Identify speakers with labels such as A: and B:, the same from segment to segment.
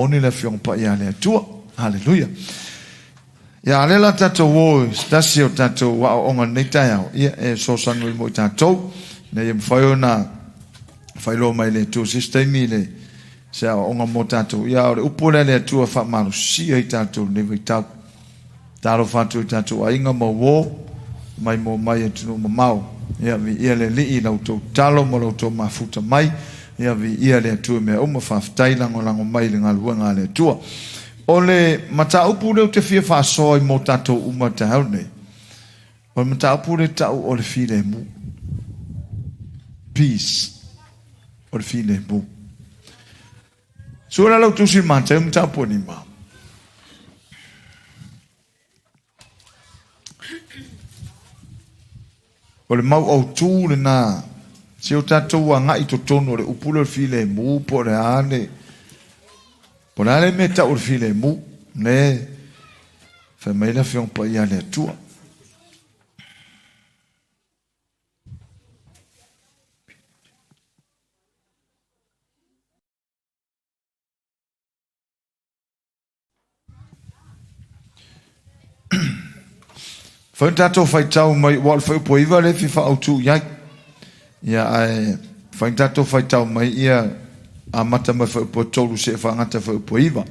A: Moni le Afioga Paia a le Atua. Haleluia. Ia, a lea la tatou o i se tasi o tatou aoaoga i lenei taeao, ia, e fesoasoani mo i tatou, ina ia mafai ona faailoa mai e le Atua i se isi taimi le, se aoaoga mo tatou. Ia, a o le upu lea a le Atua e faamalosia i tatou i lenei vaitau. Talofa atu i tatou aiga ma uo mai mo mai atunuu mamao. Ia, viia le Alii i la outou tatalo ma lo outou mafuta mai. Ia, viia le Atua i mea uma. Faafetai lagolago mai i le galuega a le Atua. O le mataupu lea ou te fia faasoa ai mo tatou uma i le taeao lenei, o le mataupu lea e tau o le filemu. Peace. O le filemu. Sua la lau tusi Mateu mataupu e lima. O le mau autū lenā, se o tatou agai i totonu o le upu lea o le filemu po o le a le, po o le a le mea e tau o le filemu, le fai mai le Afioga Paia a le Atua. Fai o tatou faitau mai, ua o le fuaiupu e 9 lea e fia faaautu i ai. Ia, ae fai o tatou faitau mai ia amata mai fuaiupu e 3 seia faagata fuaiupu e 9.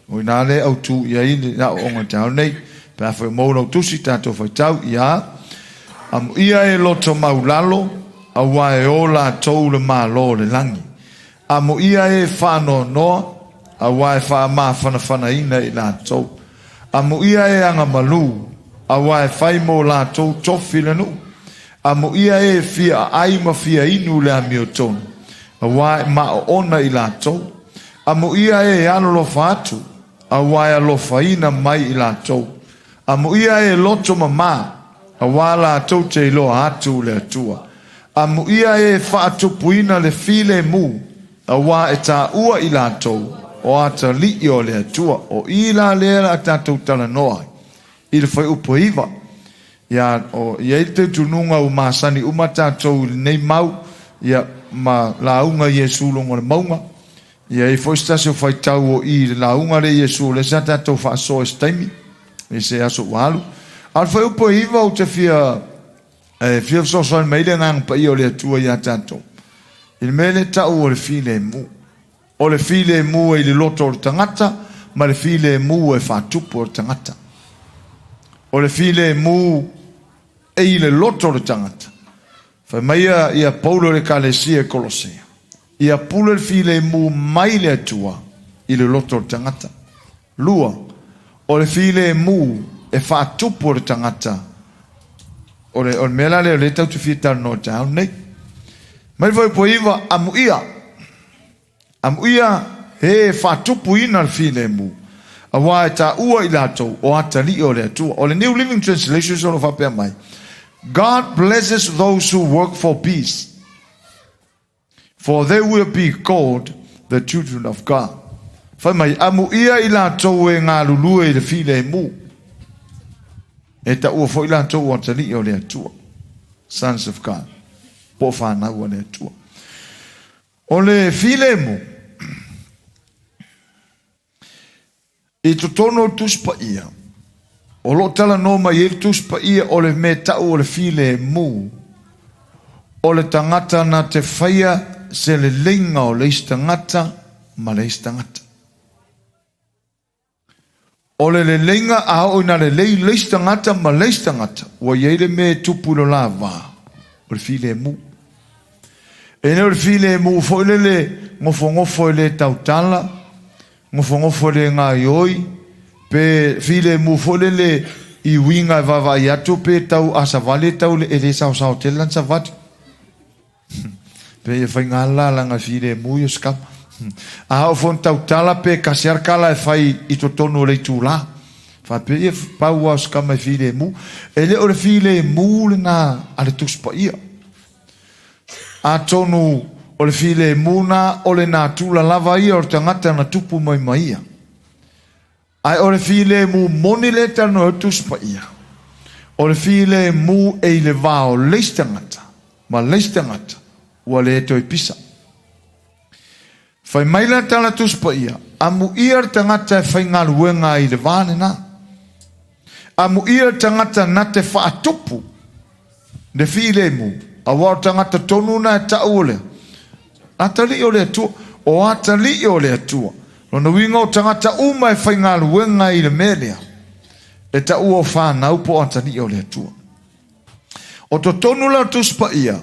A: O i ina lea e autu i ai le aoaoga i le taeao nei. Pe afai o maua lau tusi, tatou faitau, ia, Amuia e loto maulalo, auā e o latou le Malo o le lagi. Amuia e faanoanoa, auā e faamafanafanaina i latou. Amuia e agamalu, auā e fai mo latou tofi le nuu. Amuia e fia aai ma fia inu le amiotonu, auā e maoona i latou. Amuia e alolofa atu, auā e alofaina mai i latou. Amuia e loto mamā, auā latou te iloa atu le Atua. Amuia e faatupuina le filemu, auā e taua i latou o atalii o le Atua. O i la lea la tatou talanoa ai i le fuaiupu e 9. Ia, o i ai le talitonuga ua masani uma tatou i lenei mau, ia, ma lauga Iesu i luga o le mauga. Ia, e i ai foi se tasi o faitau o i i le lauga lea Iesu o lea sa tatou faasoa i se taimi, i se aso ua alu. A o le fuaiupu e 9 ou te fia, e fia fesoasoani mai ai le Agaga Paia o le Atua ia tatou, i le mea lea e tau o le filemu. O le filemu e i le loto o le tagata ma le filemu e faatupu e le tagata. O le filemu e i le loto o le tagata. Fai mai ia Paulo i le Ekalesia i Kolosea, Ia pule le filemu mai le Atua i le loto o le tagata. Lua, o le filemu e faatupu e le tagata. O le, o le mea la lea o lea tatou te fia talanoa i le taeao lenei. Mai le fuaiupu e 9, amuia. Amuia he e faatupuina le filemu, auā e taua i latou o atalii o le Atua. O le New Living Translation o lo o faapea mai, God blesses those who work for peace, for they will be called the children of God. Fai mai, amuia i latou e galulue i le filemu, e taua foi latou o atalii o le Atua, sons of God, po o fanau a le Atua. O le filemu, i totonu o le Tusi Paia, o lo o talanoa mai ai le Tusi Paia o le mea tau o le filemu, o le tagata na te faia se leleiga o le isi tagata ma le isi tagata. O le leleiga a oo ina lelei le isi tagata ma le isi tagata, ua i ai le mea e tupu i lo la va, o le filemu. E le o le filemu foi lele nofonofo e le tautala, nofonofo e le gaioi, pe filemu foi lele i uiga e vaavaai atu pe tau a savali e tau e le saosao tele lana savali. Pe ia faiga la lana filemu ia o se kama. A oo foi ina tautala pe tasi lava le tala e fai i totonu o le itula. Faapea ia pau lava o se kama e filemu. E le o le filemu lena a le Tusi Paia. Atonu o le filemu na o le natura lava ia o le tagata na tupu mai ma ia. Ae o le filemu moni lea e talanoa ai le Tusi Paia, o le filemu e i le va o le isi tagata ma le isi tagata ua le toe pisa. Fai mai la tala Tusi Paia, Amuia le tagata e faigaluega ai i le va lena. Amuia le tagata na te faatupu le filemu, aua o le tagata tonu lena e tau o le atalii o le Atua. O atalii o le Atua. Lona uiga o tagata uma e faigaluega ai i le mea lea, e taua o fanau po o atalii o le Atua. O totonu la o le Tusi Paia,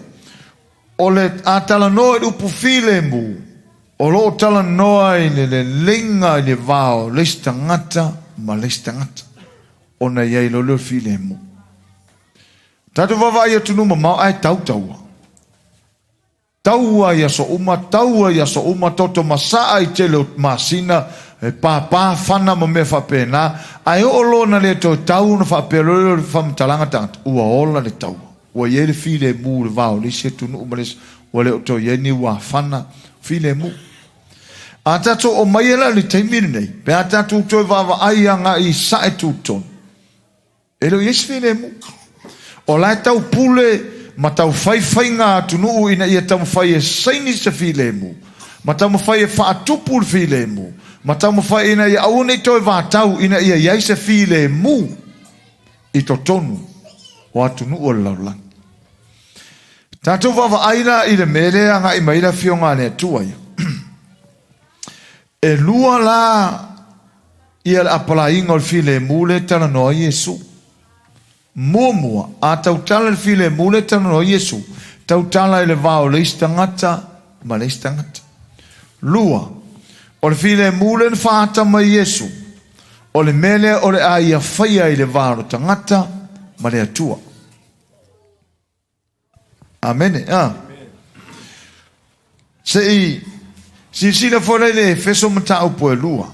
A: o le a talanoa i le upu filemu, o lo o talanoa i le leleiga i le va o le isi tagata ma le isi tagata, ona i ai loa lea o le filemu. Tatou vaavaai i atunuu mamao ae tau taua. Taua i aso uma, taua i aso uma, toto masaa i tele o masina, e pāpā fana ma mea faapena, ae oo loa ina le toe tau ona faapea loa lea o le faamatalaga tagata, ua ola le taua. Ua i ai le filemu i le va o le isi atunuu ma le isi, ua le o toe i ai ni ua fana filemu. A tatou omai la i le taimi lenei, pe a tatou toe vaavaai agai i sae tutotonu, E le o i ai se filemu. O la e tau pule ma tau fai faiga atunuu ina ia taumafai e saini se filemu, ma taumafai e faatupu le filemu, ma taumafai ina ia aua ne i toe vatau ina ia i ai se filemu i totonu o atunuu o le lalolagi. Tatou vaavaai la i le mea lea e agai mai ai le Afioga a le Atua ia. E lua la ia le apalaiga o le filemu lea e talanoa ai Iesu. Muamua, a tautala i le filemu lea e talanoa ai Iesu, tautala i le va o le isi tagata ma le isi tagata. Lua, o le filemu lea na faaata mai e Iesu, o le mea lea o le a ia faia i le va o le tagata ma le Atua. Amene. A. Se i silasila foi la i le Efeso mataupu e lua,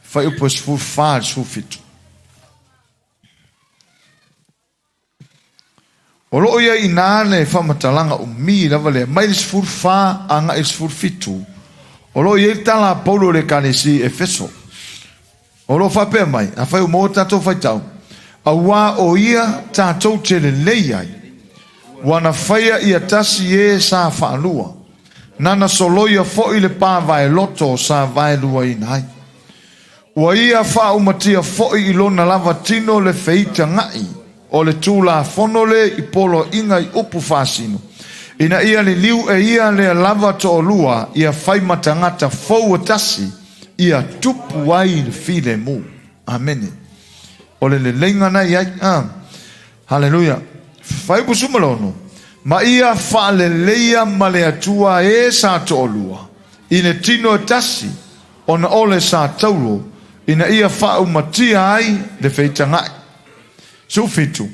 A: fuaiupu e 14 i le 17. O lo o i ai i ina le faamatalaga umi lava lea, mai le 14 agai i le 17, o lo o i ai le tala a Paulo i le Ekalesia i Efeso. O lo o faapea mai, afai ua maua tatou faitau, Auā o ia tatou te lelei ai, ua na faia ia tasi e sa faalua, nana soloia foi le pa vaeloto sa vaeluaina ai. Ua ia faaumatia foi i lona lava tino le feitagaʻi o le Tulafono le i poloaiga i upu faasino, ina ia liliu e ia lea lava toalua ia fai ma tagata fou e tasi, ia tupu ai le filemu. Amene. O le leleiga na i ai. Ah. Haleluia. Fuaiupu 16. Ma ia faaleleia ma le Atua e sa toalua i le tino e tasi, ona o le sa taulo, ina ia faaumatia ai le feitagaʻi. 17,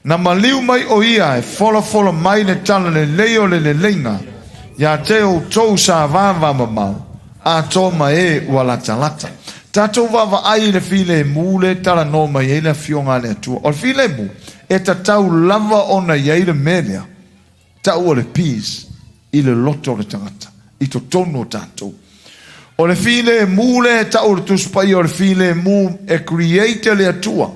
A: Na maliu mai ʻo ia e folafola mai le talalelei o le leleiga iā te outou sa vavamamao, atoa ma e ua latalata. Tatou vaavaai i le filemu lea e talanoa mai ai le Afioga a le Atua. O le filemu, e tatau lava ona i ai le mea lea, tau o le peace i le loto o le tagata, i totonu o tatou. O le filemu lea e tau o le Tusi Paia o le filemu e create e le Atua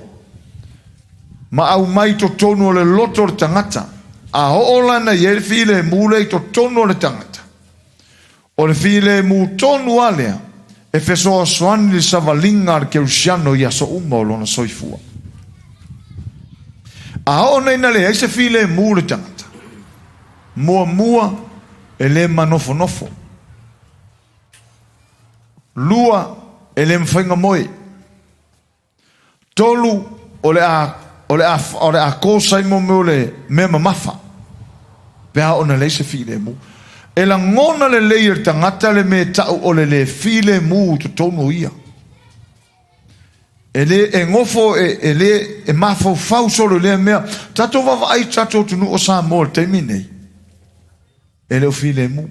A: ma aumai i totonu o le loto o le tagata. A oo lana i ai le filemu lea i totonu o le tagata, o le filemu tonu lava lea e fesoasoani i le savaliga a le kerisiano i aso uma o lona soifua. A oo nei ina leai se filemu le tagata, muamua e le manofonofo, lua e le mafai ona moe, 3, o le a, o le a, o le a kosa ai mo mea o le mea mamafa pe a oo ina leai se filemu. E lagona lelei e le tagata le mea e tau o le le filemu i totonu o ia. E le e gofo e, e le e mafaufau solo i lea mea. Tatou vaavaai i tatou atunuu o Samoa i le taimi nei. E le o filemu.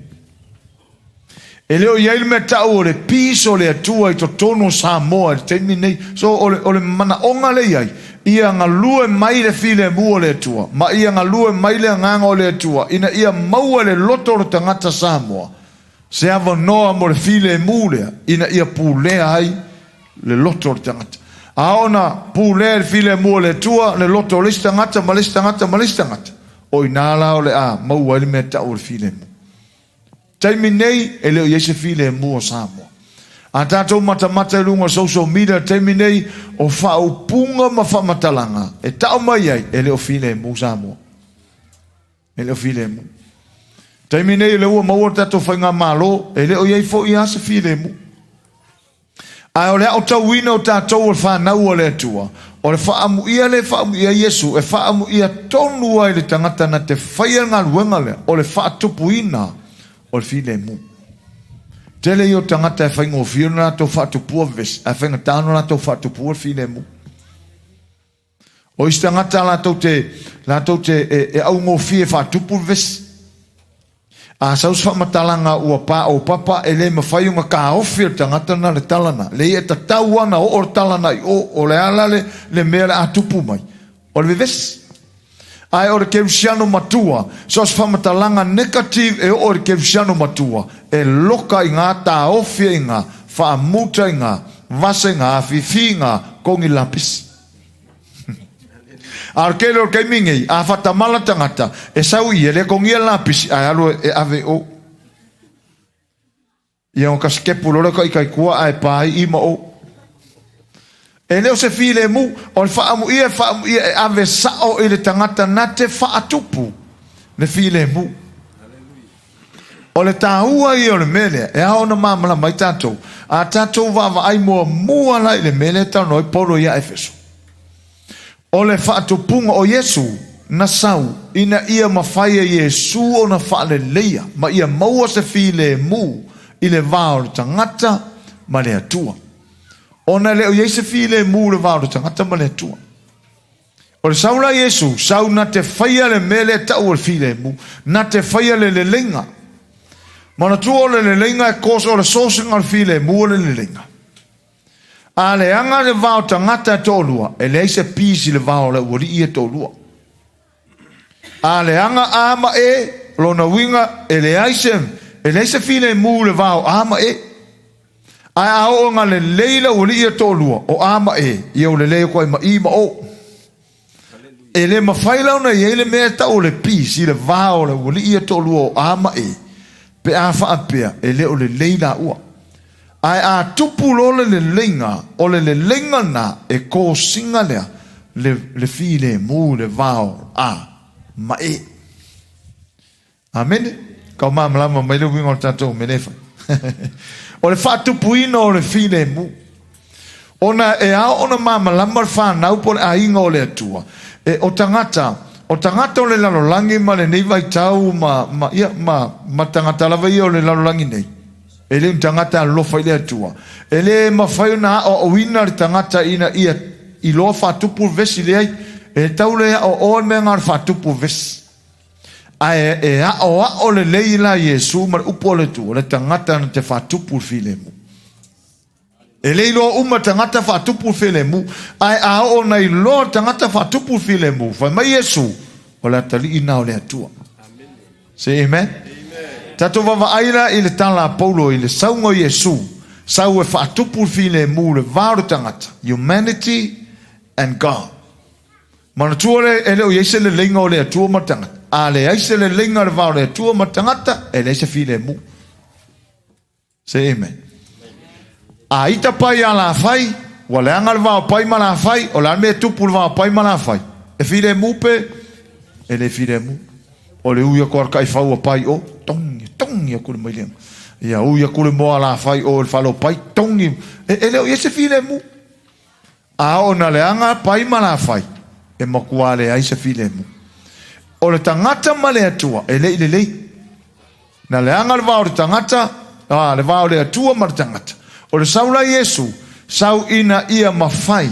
A: E le o i ai le mea tau o le peace o le Atua i totonu o Samoa i le taimi nei. So o le, o le manaoga lea i ai, ia galue mai le filemu o le Atua, ma ia galue mai le agaga o le Atua, ina ia maua e le loto o le tagata Samoa se avanoa mo le filemu lea, ina ia pulea ai le loto o le tagata. A oo ina pulea e le filemu o le Atua le loto o le isi tagata ma le isi tagata ma le isi tagata, o i ina la o le a maua ai le mea tau o le filemu. Taimi nei, e le o i ai se filemu o Samoa. A tatou matamata i luga o social media i le taimi nei, o faaupuga ma faamatalaga e tau mai ai, e le o filemu Samoa. E le o filemu. Taimi nei o lea ua maua le tatou faigamalo, e le o i ai foi lava se filemu. Ae o le aotauina o tatou o le fanau a le Atua, o le faaamuia lea e faaamuia ai Iesu, e faaamuia tonu ai le tagata na te faia le galuega lea, o le faatupuina o le filemu. Tele ia o tagata e faigofie ona latou faatupua vevesi, ae faigata ona latou faatupua le filemu. O isi tagata latou te, latou te e, e augofie faatupu le vesi. A sau se faamatalaga ua paopapa, e le mafai ona taofi e le tagata na le tala na. Leai, e tatau lava ona oo le tala na i o, o le a la le, le mea o le a tupu mai? O le vevesi. Ae o le kerisiano matua, so o se faamatalaga negative e oo i le kerisiano matua, e loka i gā, taofi ai gā, faamuta i gā, vasa i gā, afifi i gā, kogi lapisi. A o le tele o le taimi nei, a faatamala tagata, e sau i e le togia le lapisi ae alu e ave i o. Ia ona kasikepu loa lea o taitai tua ae pa ai i ma o. E le o se filemu, o le faaamuia e faaamuia e ave sao i le tagata na te faatupu le filemu. O le taua ia o le mea lea, e ao ona malamalama ai tatou. A tatou vaavaai muamua la i le mea lea e talanoa ai Paulo ia Efeso. O le faatupuga o Iesu na sau ina ia mafai e Iesu ona faaleleia ma ia maua se filemu i le va o le tagata ma le Atua. Ona e le o i ai se filemu i le va o le tagata ma le Atua. O le sau la Iesu, sau na te faia le mea lea e tau o le filemu, na te faia le leleiga. Manatua o le leleiga e koso, o le sosega o le filemu o le leleiga. A leaga le va o tagata e toalua, e leai se peace i le va o le aualii ia e toalua. A leaga A ma E, o lona uiga e leai se, e leai se filemu i le va o A ma E. Ae a oo ina lelei le aualii ia toalua, o A ma E, ia ua lelei atu ai ma I ma O. E le mafai la ona i ai le mea e tau o le peace i le va o le aualii ia toalua o A ma E, pe a faapea e le o lelei laua. Ae a tupu loa le leleiga, o le leleiga lena e kosiga lea le, le filemu i le va o A ma E. Amene? Kau malamalama mai le uiga o le tatou mea lea e fai. O le faatupuina o le filemu. Ona e ao ona malamalama le fanau po o le aiga o le Atua, e, o tagata, o tagata o le lalolagi ma lenei vaitau ma, ma, ia, ma, ma tagata lava ia o le lalolagi nei, e le o ni tagata e alolofa i le Atua. E le mafai ona aoaoina le tagata ina ia iloa faatupu le vesi, leai, e tatau le aoaoa le mea lena o le faatupu vesi. Ae e aoao lelei la Iesu ma le upu a le Atua, le tagata na te faatupu le filemu. E le iloa uma tagata faatupu le filemu, ae a oo ona iloa le tagata faatupu le filemu, fai mai Iesu, o le atalii na o le Atua. Say amen. Amen. Tatou vaavaai la i le tala a Paulo i le sauga o Iesu, sau e faatupu le filemu le va o le tagata, humanity and God. Manatua le, e le o i ai se leleiga o le Atua ma le tagata. A leai se leleiga i le va o le Atua ma le tagata, e leai se filemu. Say amen. A ita pai a lafai, ua leaga le va o pai ma lafai, o le a le mea e tupu i le va o pai ma lafai? E filemu pe? E le filemu. O le ui aku a le taifau a pai o, togi, togi aku le mailiga. Ia ui aku le moa a lafai o i le fale o pai, togi. E, e le o i ai se filemu. A oo ina leaga pai ma lafai, e matua leai se filemu. O le tagata ma le Atua, e le i lelei. Na leaga le va o le tagata, a, le va o le Atua ma le tagata. O le sau la Iesu, sau ina ia mafai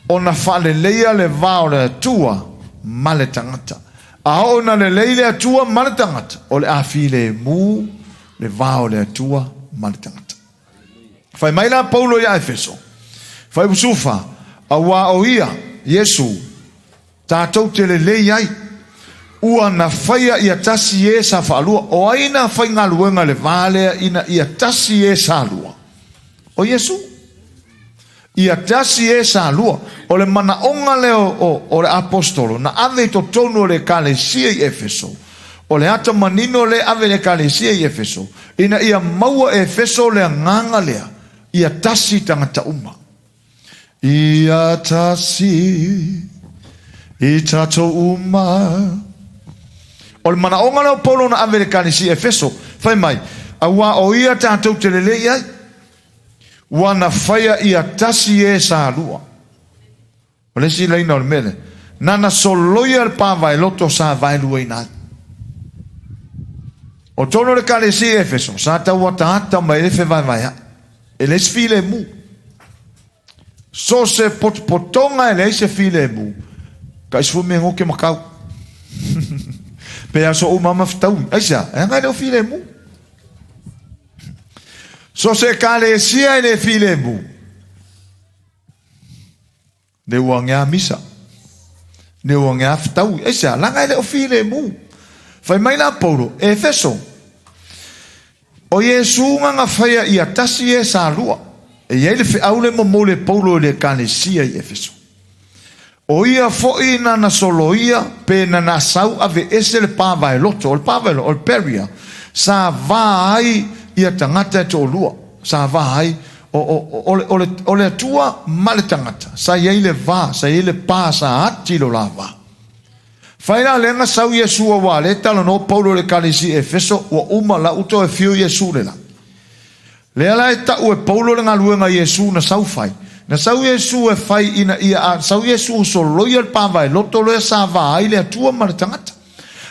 A: ona faaleleia le va o le Atua ma le tagata. A oo ina lelei le Atua ma le tagata, o le a filemu le va o le Atua ma le tagata. Fai mai la Paulo iā Efeso, Faiusufa, auā o ia, Iesu, tatou te lelei ai, ua na faia ia tasi e sa faalua. O ai na faigaluega i le va lea ina ia tasi e sa lua? O Iesu. Ia tasi e sa lua. O le manaoga lea o, o le aposetolo na ave i totonu o le Ekalesia i Efeso, o le ata manino lea e ave i le Ekalesia i Efeso, ina ia maua e Efeso le agaga lea, Ia tasi tagata uma. Ia tasi i tatou uma. O le manaoga lea o Paulo na ave i le Ekalesia i Efeso, fai mai, Auā o ia tatou te lelei ai, ua na faia ia tasi e sa lua. O le isi laina o le mea lea, nana soloia le pa vaeloto sa vaeluaina ai. O tonu o le Ekalesia i Efeso, sa tau ataata mai ai le fevaevaea'i, e leai se filemu. So o se potopotoga e leai se filemu, taʻi sefulu mea goke ma kau. Pe aso uma ma fetaui. Aisea? E aga e le o filemu. So o se Ekalesia e le filemu, Ne ua ngea misa. Ne ua ngea fetaui. Aisea? Laga e le o filemu. Fai mai la Paulo, E Efeso, o Iesu nga na faia ia tasi e sa lua. E i ai le feau le momoli e Paulo i le Ekalesia i Efeso. O ia foi na na soloia pe na na sau aveese le pa vaeloto, o le pa vaeloto, o le barrier, sa va ai ia tagata e toalua, sa va ai o, o, o, le, o, le, o le Atua ma le tagata, sa i ai le va, sa i ai le pa sa ati lo la va. Fai la lea na sau Iesu auā lea e talanoa Paulo i le Ekalesia i Efeso, ua uma la ua toe afio Iesu le la. Lea la e tau e Paulo le galuega a Iesu na sau fai. Na sau Iesu e fai ina ia a sau Iesu soloia le pa vaeloto lea sa va ai le Atua ma le tagata.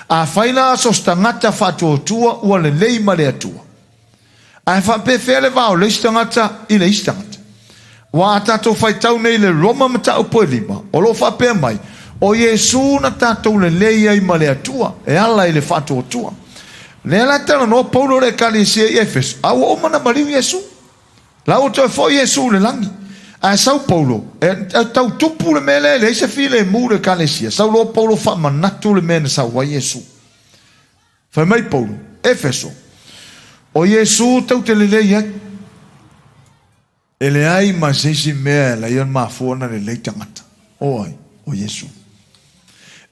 A: Afai la so se tagata faatuatua ua lelei ma le Atua. Ae faapefea le va o le isi tagata i le isi tagata? Ua a tatou faitau nei i le Roma mataupu e lima, o lo o faapea mai, O Iesū na tatou lelei ai ma le Atua, e ala i le faatuatua. Lea la e talanoa Paulo i le Ekalesia i Efeso, a ua uma ona maliu Iesū. La ua toe foi Iesū i le lagi. Ae sau Paulo, e, e tau tupu le mea lea, e leai se filemu i le Ekalesia. Sau loa Paulo faamanatu le mea na sau ai Iesū. Fai mai Paulo, Efeso, o Iesū tou te lelei ai. E leai ma se isi mea e alai ona mafua ona lelei tagata. O ai? O Iesū.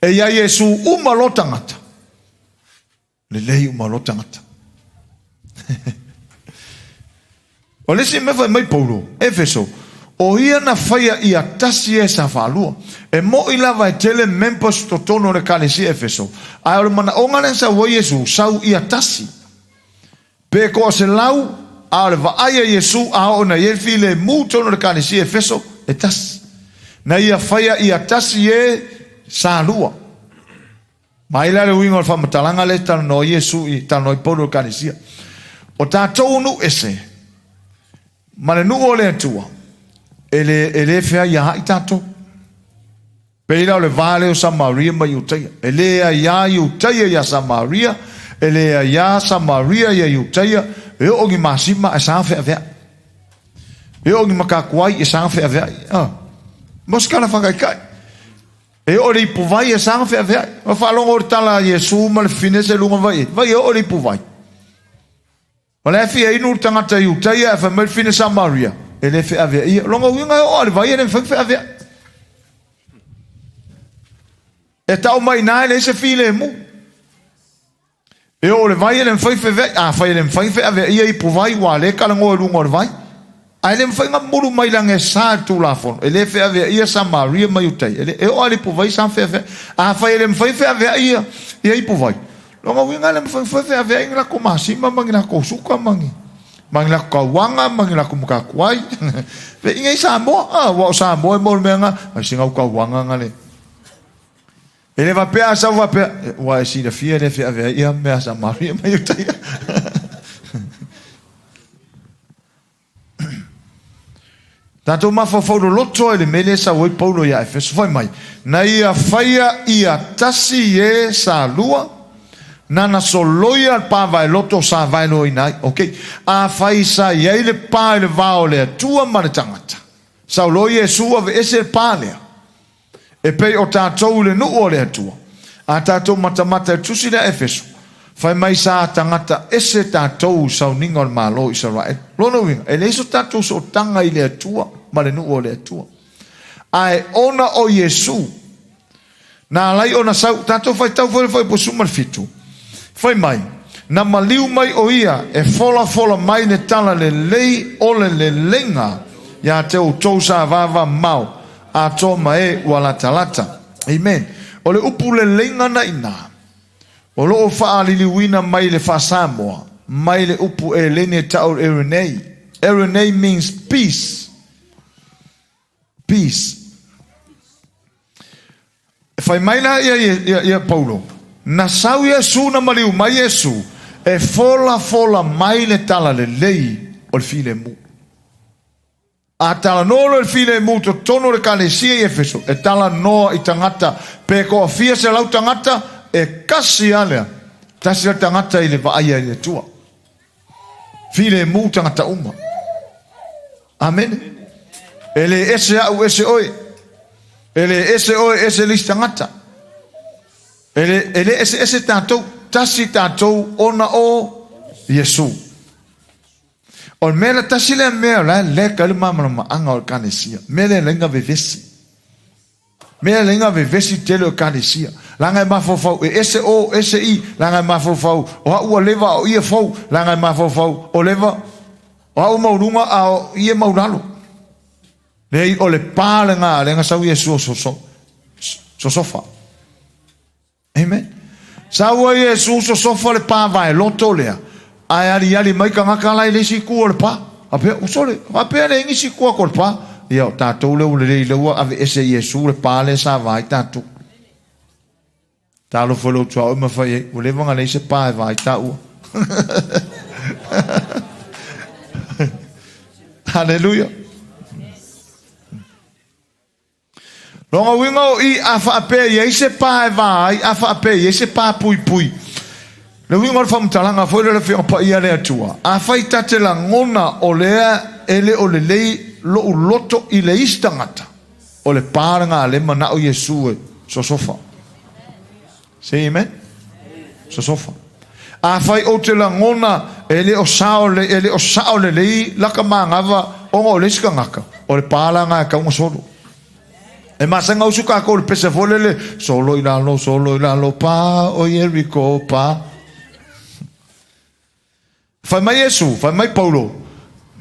A: E iā Iesū uma loa tagata, lelei uma loa tagata. O le isi mea fai mai Paulo, Efeso, o ia na faia ia tasi e sa faalua. E moʻi lava e tele members totonu o le Ekalesia Efeso, ae o le manaʻoga lea na sau ai Iesu, sau ia tasi. Pe koa selau, a o le vaai a Iesu a oo ina i ai le filemu totonu o le Ekalesia Efeso, e tasi. Na ia faia ia tasi e sa lua. Mai la le uiga o le faamatalaga lea e talanoa ai Iesu i talanoa ai Paulo i Ekalesia. O tatou nuu ese ma le nuu o le Atua, e le, e le feaiaai tatou. Pei la o le va lea o Samaria ma Iutaia. E le aiā Iutaia iā Samaria, e le aiā Samaria iā Iutaia, e oo ni masima ae saga feaveai. E oo ni makakuai e saga feaveai. Ah. Mo se tala faataitai. E oo i le ipuvai e saga feaveai. Ua faalogo i le tala a Iesu ma le fafine se luga vai ai. Vai e oo i le ipuvai. O le a fia inu le tagata Iutaia ae fai mai le fafine Samaria, e le feaveaia. O lona uiga e oo lava i le vai e le mafai ona feaveai. E tau mai i ina e leai se filemu. E oo i le vai e le mafai feaveai. Afai e le mafai ona feaveaia ipuvai ua le talanoa i luga o le vai. Ae le mafai ona mulu mai leaga e sa i le Tulafono. E le feaveaia Samaria ma Iutaia. E le, e oo lava i le ipuvai sa feaveai. Afai e le mafai ona feaveai ia, ia ipuvai, lona uiga e le mafai ona feaveai ni latou masima ma ni latou suka ma ni, ma ni latou tauaga ma ni latou matatuai. Feiga i Samoa, aua o Samoa e mo le mea na, ai sina au tauaga na le. E le faapea a sau faapea, ua e silafia e le feaveai ia mea Samaria ma Iutaia. Tatou mafaufau loloto ai le mea lea e sau ai Paulo ia Efeso, fai mai, na ia faia ia tasi e sa lua, nana soloia le pa vaeloto sa vaeloaina ai. Ok, afai sa i ai le pa i le va o le Atua ma le tagata, sau loa Iesu aveese le pa lea. E pei o tatou i le nuu o le Atua, a tatou matamata i le tusi lea a Efeso, fai mai sa tagata ese tatou i sauniga o le Malo o Isaraelu. Lona uiga, e leai so tatou sootaga i le Atua ma le nuu o le Atua. Ae ona o Iesu, na alai ona sau, tatou faitau foi le Fuaiupu 17, fai mai, Na maliu mai o ia e folafola mai le tala lelei o le leleiga ia te outou sa vavamao atoa ma e ua latalata. Amen. O le upu leleiga na i ina, o lo o faaliliuina mai le faa-Samoa, mai le upu Eleni e ta'u eirene. Eirene means peace. Peace. E fai mai la ia Paulo, na sau Iesu na maliu mai Iesu, e folafola mai le tala lelei o le filemu. A talanoa loa i le filemu i totonu o le Ekalesia i Efeso, e talanoa i tagata, pe toafia selau tagata, e kasi lava lea, tasi lea tagata i le vaaia i le Atua. Filemu tagata uma. Amene. E le ese au ese oe. E le ese oe ese le isi tagata. E le, e le eseese tatou, tasi tatou ona o Iesu. O le mea lea, tasi lea mea o la e leka ai le malamalamaaga o Ekalesia, mea lea e laina vevesi. Mea lea e laina vevesi tele o Ekalesia. Leaga e mafaufau e ese o, ese i, leaga e mafaufau o au ua leva a o ia fou, leaga e mafaufau o leva o au maualuga a o ia maulalo. Leai, o le pa lena lea na sau Iesu o sosofa. Amen. Sau ai Iesu sosofa le pa vaeloto lea, ae aliali mai tagata la i le isi itu o le pa. Faapea, sole, faapea leai nisi i tua atu o le pa. Ia, o tatou lea ua lelei lea ua aveese e Iesu le pa lea sa va ai tatou. Talofa i lou tuaoi ma fai ai, ua leva ona leai se pa e va ai taua. Haleluia. Lona uiga o i, a faapea e i ai se pa e va ai, a faapea e i ai se pa puipui. Le uiga o le faamatalaga foi lea o le Afioga Paia a le Atua, afai ta te lagona o lea e le o lelei lou loto i le isi tagata, o le pa lena lea e manao Iesu e sosofa. Say amen. Sosofa. Afai ou te lagona e le o sao le, e le o sao lelei laka manava ona o le isi tagata, o le pa lena e tatau ona solo. E masani ona usu tatou i le pese foi lele, solo i lalo, solo i lalo, pa o Ieriko, pa. Fai mai Iesu, fai mai Paulo,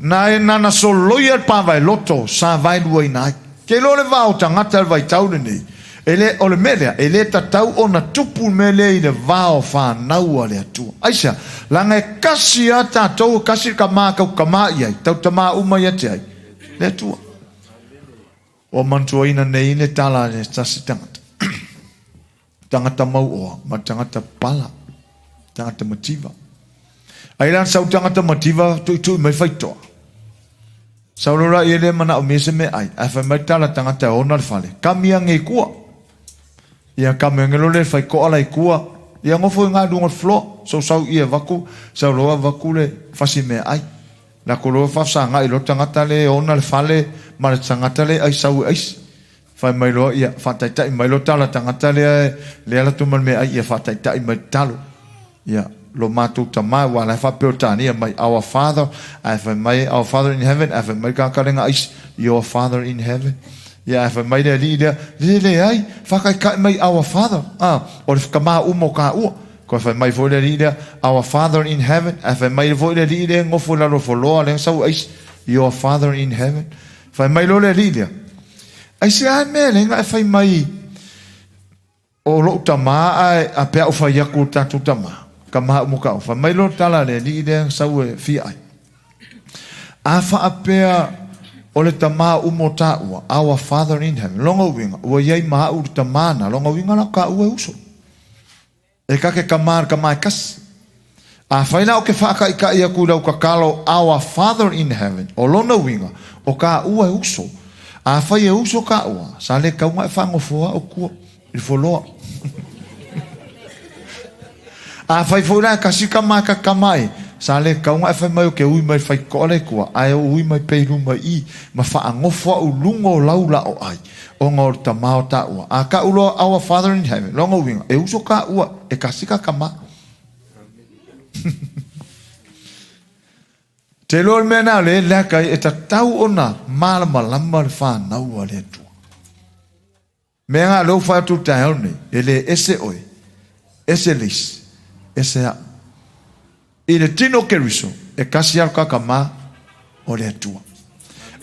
A: na e nana soloia le pavaeloto sa vaeluaina ai. Ke iloa le va o tagata i le vaitau lenei, e le, o le mea lea, e le tatau ona tupu le mea lea i le va o fanau a le Atua. Aisea? Leaga e kasi lava tatou, e kasi le tama tau tama i ai, tau tama uma ia te ai, le Atua. Ua manatuaina nei le tala a le tasi tagata, tagata mauoa ma tagata pala, tagata mativa. Ai la sau tagata mativa tuitui mai faitoa. Sau loa la ia le manaomia se meaai, ae fai mai tala tagata e ona le fale, kami ange i kua. Ia kami ange loa le faitoa la i kua, ia nofo i ga luga o le floor, sau sau ia vaku, sau loa vaku le fasi meaai. Lako loa faafesagai loa le tagata lea e ona le fale ma le tagata lea e ai sau e aisi. Fai mai loa, ia, faataitai mai loa tala tagata lea lea alu atu ma le meaai, ia faataitai mai le talo. Ia, lo matou tama, aua la e faa-Peretania mai, Our Father, ae fai mai, Our Father in heaven, ae fai mai le tagata lea na aisi, Your Father in heaven. Ia, ae fai mai le alii lea, Le leai, faataitai mai Our Father, a, o le tama uma o taua. Koe fai mai foi le alii lea, Our Father in heaven, ae fai mai foi le alii lea e nofo i lalo o foloa lea na sau aisi, Your Father in heaven. Fai mai loa le alii lea, Aisea e mea lea na e fai mai o lou tama ae a pe a ou fai atu o le tatou tama, tama uma taua. Fai mai loa le tala a le alii lea na sau e fia ai, A faapea o le tama uma o taua, Our Father in heaven, lona uiga, ua i ai ma au le tama na, lona uiga la o taua e uso. E kake kama le kama e kasi. Afai la o ke faakaʻikaʻi aku i lau tatalo Our Father in Heaven, o lona uiga, o kāua e uso. Afai e uso kāua, sa le kauga e faanofoa au kua i le foloa. Afai foi la e kasi kama e kake kama e, sa le kauga e fai mai o ke ui mai faitoa le kua, ae o ui mai pea i luma i i, ma faanofo au luga o lau la o ai. Ona o le tama o taua. A kau loa Our Father in Heaven, lona uiga, e uso kaua, e kasi ka tama. Te iloa le mea na le lea kai e tatau ona malamalama le whanau a le Atua. Mea nga leu whai atu taeao nei, e le ese oe, ese le isi, ese au. I le tino o Keriso, e kasi lava kakama o le Atua.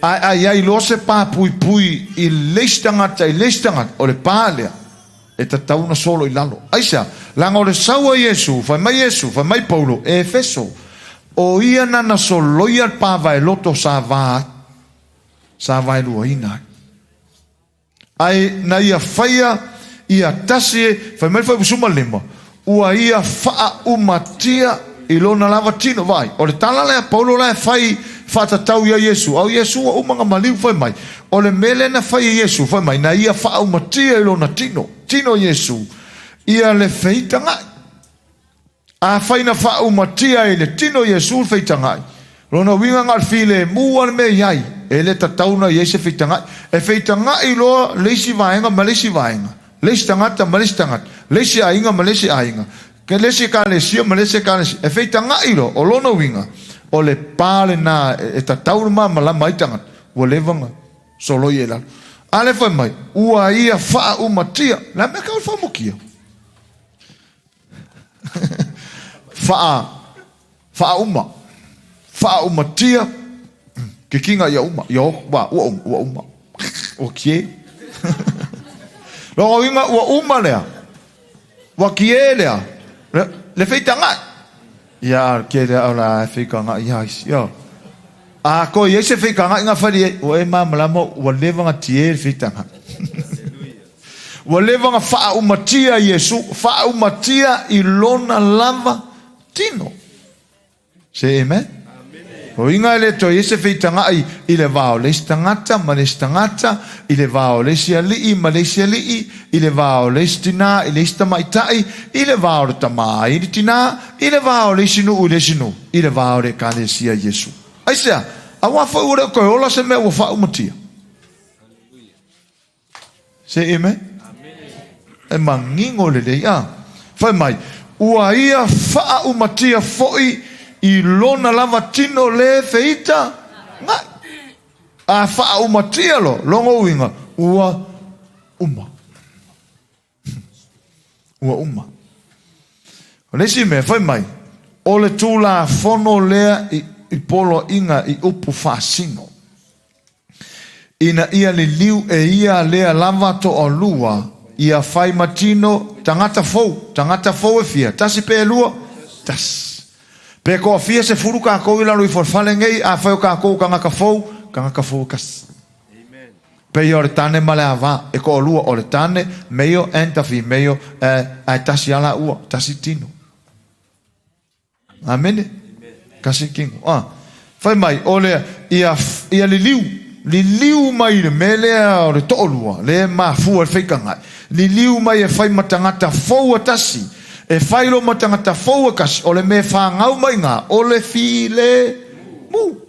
A: Ae a i ai loa se pa puipui i le isi tagata i le isi tagata, o le pa lea e tatau ona solo i lalo. Aisea? Leaga o le sau a Iesu, fai mai Iesu, fai mai Paulo, e Efeso, o ia nana soloia le pa vaeloto sa va ai, sa vaeluaina ai. Ae na ia faia ia tasi e, fai mai le Fuaiupu 15, ua ia faaumatia i lona lava tino. Vaai, o le tala lea a Paulo la e fai faatatau ia Iesu, a o Iesu ua uma ona maliu, fai mai, o le mea lea na fai e Iesu, fai mai, na ia faaumatia i lona tino, tino Iesu, ia le feitagai. Afai na faaumatia i le tino o Iesu le feitagai, lona uiga na o le filemu lava le mea i ai, e le tatau ona i ai se feitagai. E feitagai loa le isi vaega ma le isi vaega, le isi tagata ma le isi tagata, le isi aiga ma le isi aiga, le isi ekalesia ma le isi ekalesia. E feitagai loa, o lona uiga, o le pa lena e tatau ona malamalama ai tagata, ua leva ona soloi i lalo. A lea fai mai, ua ia faaumatia. O le a le mea kau o le faaumatia? Faa, faauma, faaumatia ke kinga ia uma, ia ua, ua uma, ua uma. Ua kie. Lona uiga ua uma lea. Ua kie lea. Le, le feitagai. Ia, ke lea o la feitagai ia isi. Ia. A koe i ai se feitagaiga fali ai, ua e malamalama ua leva ona tie le feitagai. Ua leva ona faaumatia Iesu, faaumatia i lona lava tino. Say amen. O inga e le toe i ai se feitagai i le va o le isi tagata ma le isi tagata, i le va o le isi alii ma le isi alii, i le va o le isi tinā i le isi tamaitai, i le va o le tamā i le tinā, i le va o le isi nuu i le isi nuu, i le va o le Ekalesia i Iesu. Aisea? Aua foi ua le o toe ola se mea ua faaumatia. Say amen. E manino lelei a. Fai mai, ua ia faaumatia foi i lona lava tino le feita ngai. A faaumatia loa, lona uiga, ua uma. Ua uma. O le isi mea, fai mai, o le Tulafono lea i, i poloaiga i upu faasino, ina ia liliu e ia lea lava toalua ia fai ma tino tagata fou, tagata fou e fia, tasi pe lua? Tasi. Pe toafia sefulu kakou i lalo ifo o le fale nei, afai o kakou tagata fou, tagata fou e kasi. Pei o le tane ma le ava, e toalua, o le tane, male and the female, ae tasi lava laua, tasi tino. Amene? Tasi tino. Ah. Fai mai, o le, ia, ia liliu, liliu mai le mea lea o le toalua, lea e mafua i le feitagai, liliu mai e fai ma tagata fou e tasi, e fai loa ma tagata fou e kasi, o le mea e fanau mai iga, o le filemu.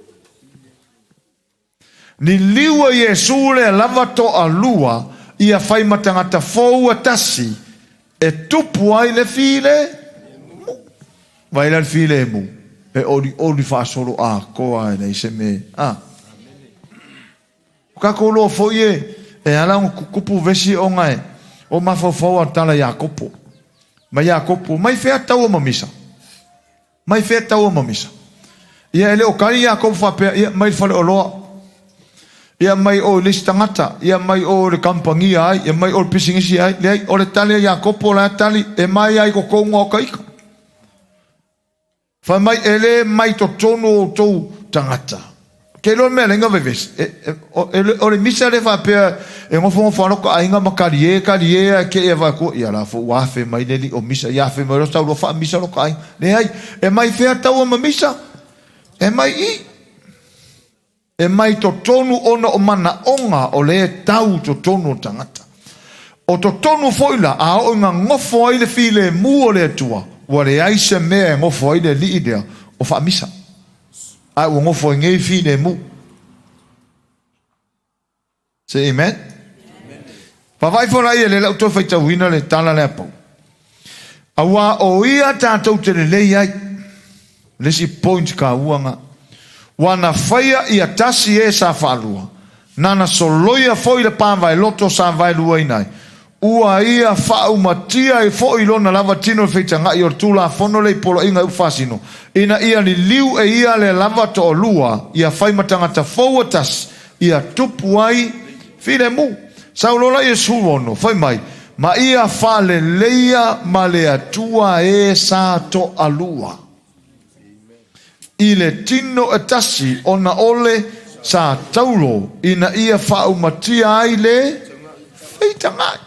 A: Liliu a Iesu lea lava toalua ia fai ma tagata fou a tasi e tupu ai le filemu. Vai la le filemu e olioli faasolo atoa e leai se mea a. O kakou loa foi e e ala ona tutupu vesi ona e o mafaufau a tala Iakopo. Ma Iakopo mai fea taua ma misa. Mai fea taua ma misa? Ia, e le o kali Iakopo faapea, ia, mai le faleoloa. Ia, mai o i le isi tagata. Ia, mai o i le kamupani ai. Ia, mai o i le pisinisi ai. Leai, o le tali a Iakopo la e tali, e mai ai totonu o ka ika. Fai mai, e le mai totonu o outou tagata. Ke iloa le mea lenga vevesi, o le misa lea faapea e nofonofo lava lota aiga ma kalie, kalie ae ke ia vaai atu, ia la foi ua afe mai le alii o misa, ia afe mai loa sau loa faamisa lota aiga. Leai, e mai fea taua ma misa? E mai i. E mai totonu ona o manaoga o lea e tau i totonu o le tagata. O totonu foi la, a oo ina nofo ai le filemu o le Atua, ua leai se mea e nofo ai le alii lea o faamisa. Ae ua nofo ai nei filemu. Say amen. Vaavaai foi la ia lea ua toe faitauina le tala lea pau. Aua o ia tatou te lelei ai. Le isi point taua na. Ua na faia ia tasi e sa faalua. Nana soloia foi le pa vaeloto sa vaeluaina ai. Ua ia faaumatia ai foi lona lava tino i le feitaga'i o le Tulafono le i poloaiga i upu faasino, ina ia liliu e ia le lava toalua ia fai ma tagata fou e tasi, ia tupu ai filemu. Sau loa la ia 16, fai mai, Ma ia faaleleia ma le Atua e sa toalua i le tino e tasi ona o le sa taulo ina ia faaumatia ai le feitaga'i.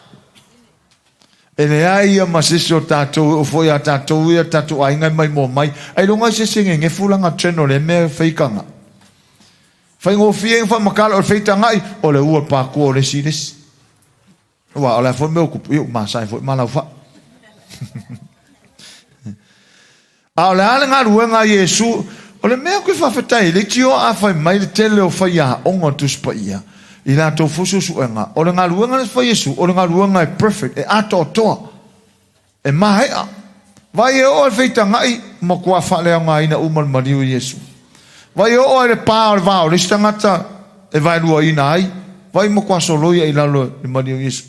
A: E leai ia ma se isi o tatou e oo foi ia tatou ia tatou aiga e maimoa mai, ailoga ai se isi e gegefu lana channel lea mea e feitaga'i. Faigofie ona faamatala o le feitaga'i o le ua patua o le isi i le isi. Aua o le a foi le mea ua tupu, ia ua masae foi malaufaa. A o le a le galuega a Iesu? O le mea ou te faafetai ai, leitioa a fai mai le tele o faiaoga o le Tusi Paia i latou foi suesuega, o le galuega lea sa fai e Iesu, o le galuega e perfect, e atoatoa, e maea. Vai e oo i le feitaga'i, matua faaleaogaina uma le maliu o Iesu. Vai e oo i le pa o le va o le isi tagata e vaeluaina ai, vai matua soloia i lalo e le maliu o Iesu.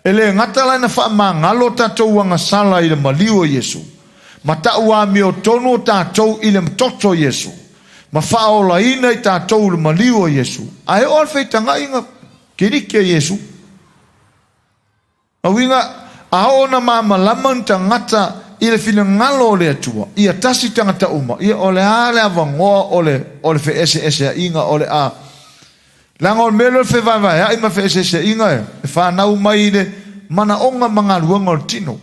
A: E le gata la ina faamagalo tatou agasala i le maliu o Iesu, ma tau amiotonu o tatou i le toto o Iesu, ma faaolaina i tatou i le maliu o Iesu, ae oo lava le feitaga'i na kiliki e Iesu. O uiga, a oo ina malamalama ni tagata i le finagalo o le Atua, ia tasi tagata uma, ia o le a le avanoa o le o le feeseeseaiga o le a Leaga o le mea lea o le fevaevaea'i ma feeseeseaiga e fanau mai i le manaoga ma galuega o le tino.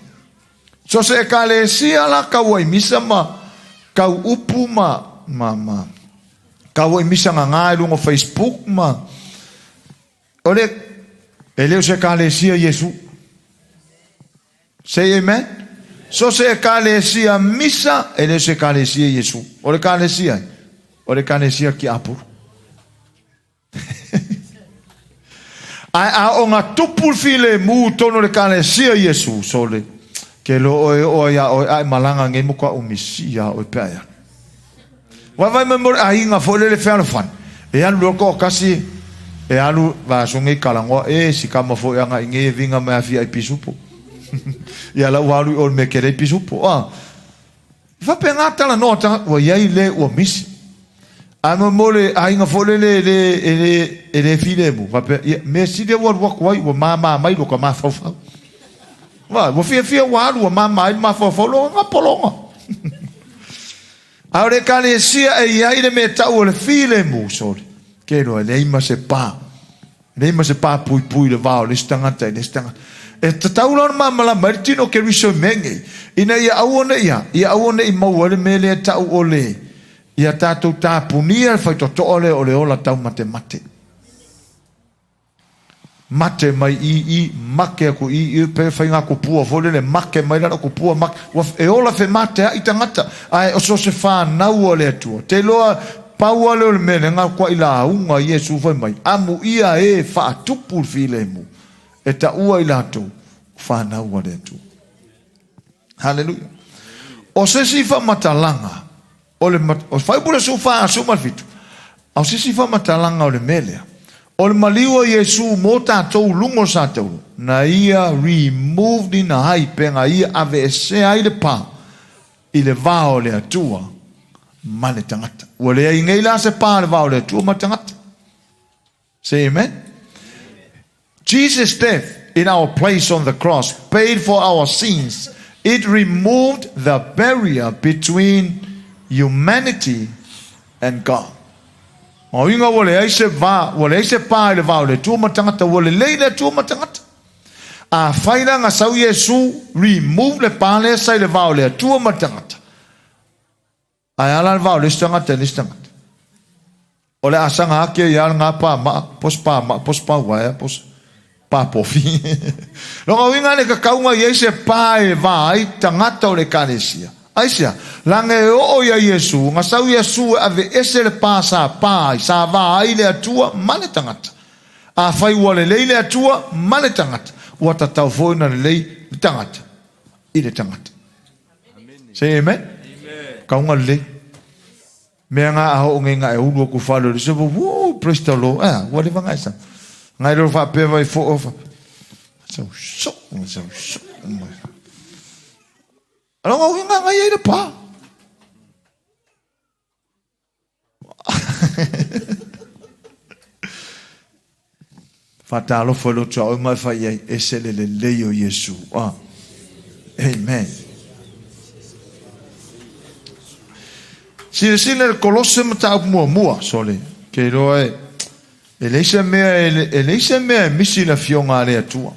A: So se ekalesia la kauai misa ma kau upu ma ma ma kauai misa gagā i luga o Facebook ma o le e le o se ekalesia Iesu. Say amen. So se ekalesia misa e le o se ekalesia Iesu. O le ekalesia o le ekalesia tiapolo. Ae a oo na tupu le filemu i totonu o le Ekalesia Iesu, sole, ke loa oe e oo ai ia oe a e malaga nei matua umisi ia oe pe a e alu. Vaivai mai mo le aiga foi lele fealofani, e alu loa le toatasi e alu vaiaso nei talanoa, e si tama foi agai nei e viga mai afia ai pisupo. Ia la ua alu i o i le mea e tele ai pisupo. A. E faapena talanoa tagata ua i ai le ua misi. Ae mo mo le aiga foi lele e le e le e le filemu, faapea, ia, mea sili ua alu atu ai, ua mama mai lota mafaufau. Vaai, ua fiafia ua alu ua mama ai le mafaufau lona gapologa. A o le ekalesia e i ai le mea tau o le filemu, sole, ke iloa e leai ma se pa. Leai ma se pa puipui i le va o le isi tagata i le isi tagata. E tatau la ona malamalama ai le tino o Keriso i mea nei, ina ia aua ne i a, ia aua ne i maua ai le mea lea e tau o le, ia tatou tapunia le faitotoa lea o le ola taumatemate. Mate mai i i, make aku i i, pe fai ngā kupua foi lele, make mai lalo kupua, make, ua, e ola femateaʻi tagata, ae o so o se whanau a le Atua. Te iloa Pau lava lea o le mea lea na kuaʻi lauga ai Iesu fai mai, Amuia e faatupu le filemu, e taua i latou, o fanau a le Atua. Haleluia. O se isi faamatalaga o le o Fuaiupu le 47, a o se isi faamatalaga o le mea lea, o le maliu o Iesu mo tatou luga o le satauro, na ia removed ina ai pe na ia aveesea ai le pa i le va o le Atua ma le tagata. Ua leai nei la se pa i le va o le Atua ma le tagata. Say amen. Jesus' death in our place on the cross paid for our sins. It removed the barrier between humanity and God. O uiga ua leai se va, ua leai se pa i le va o le Atua ma le tagata, ua lelei le Atua ma le tagata. Afai la na sau Iesu remove le pa lea sa i le va o le Atua ma le tagata, ae a la le va o le isi tagata i le isi tagata? O le a saga ake ai lava lena pa maa, po o se pa maa, po o se pa uaea, po o se pa pofi. Lona uiga le tatau ona i ai se pa e va ai tagata o le Ekalesia. Aisea? Leaga e oo ia Iesu, na sau Iesu e aveese le pa sa pa ai, sa va ai le Atua ma le tagata. Afai ua lelei le Atua ma le tagata, ua tatau foi ona lelei le tagata i le tagata. Say amen. Kauga lelei. Mea nga a oo nei nga e ulu aku fale o le sepo, woo, praise the Lord. Ah, ua leva nga e sa. Nga e leo faapea vai fo ofa. Sau soo ma sau soo ma. Aloga uiga ngai ai le pa. Faatalofa i lou tuaoi ma e fai i ai, ese le lelei o Iesu. Ah. Amen. Silasila le Kolose mataupu muamua, sole. Ke iloa e, e leai se mea e, e leai se mea e misi i le afioga a le Atua.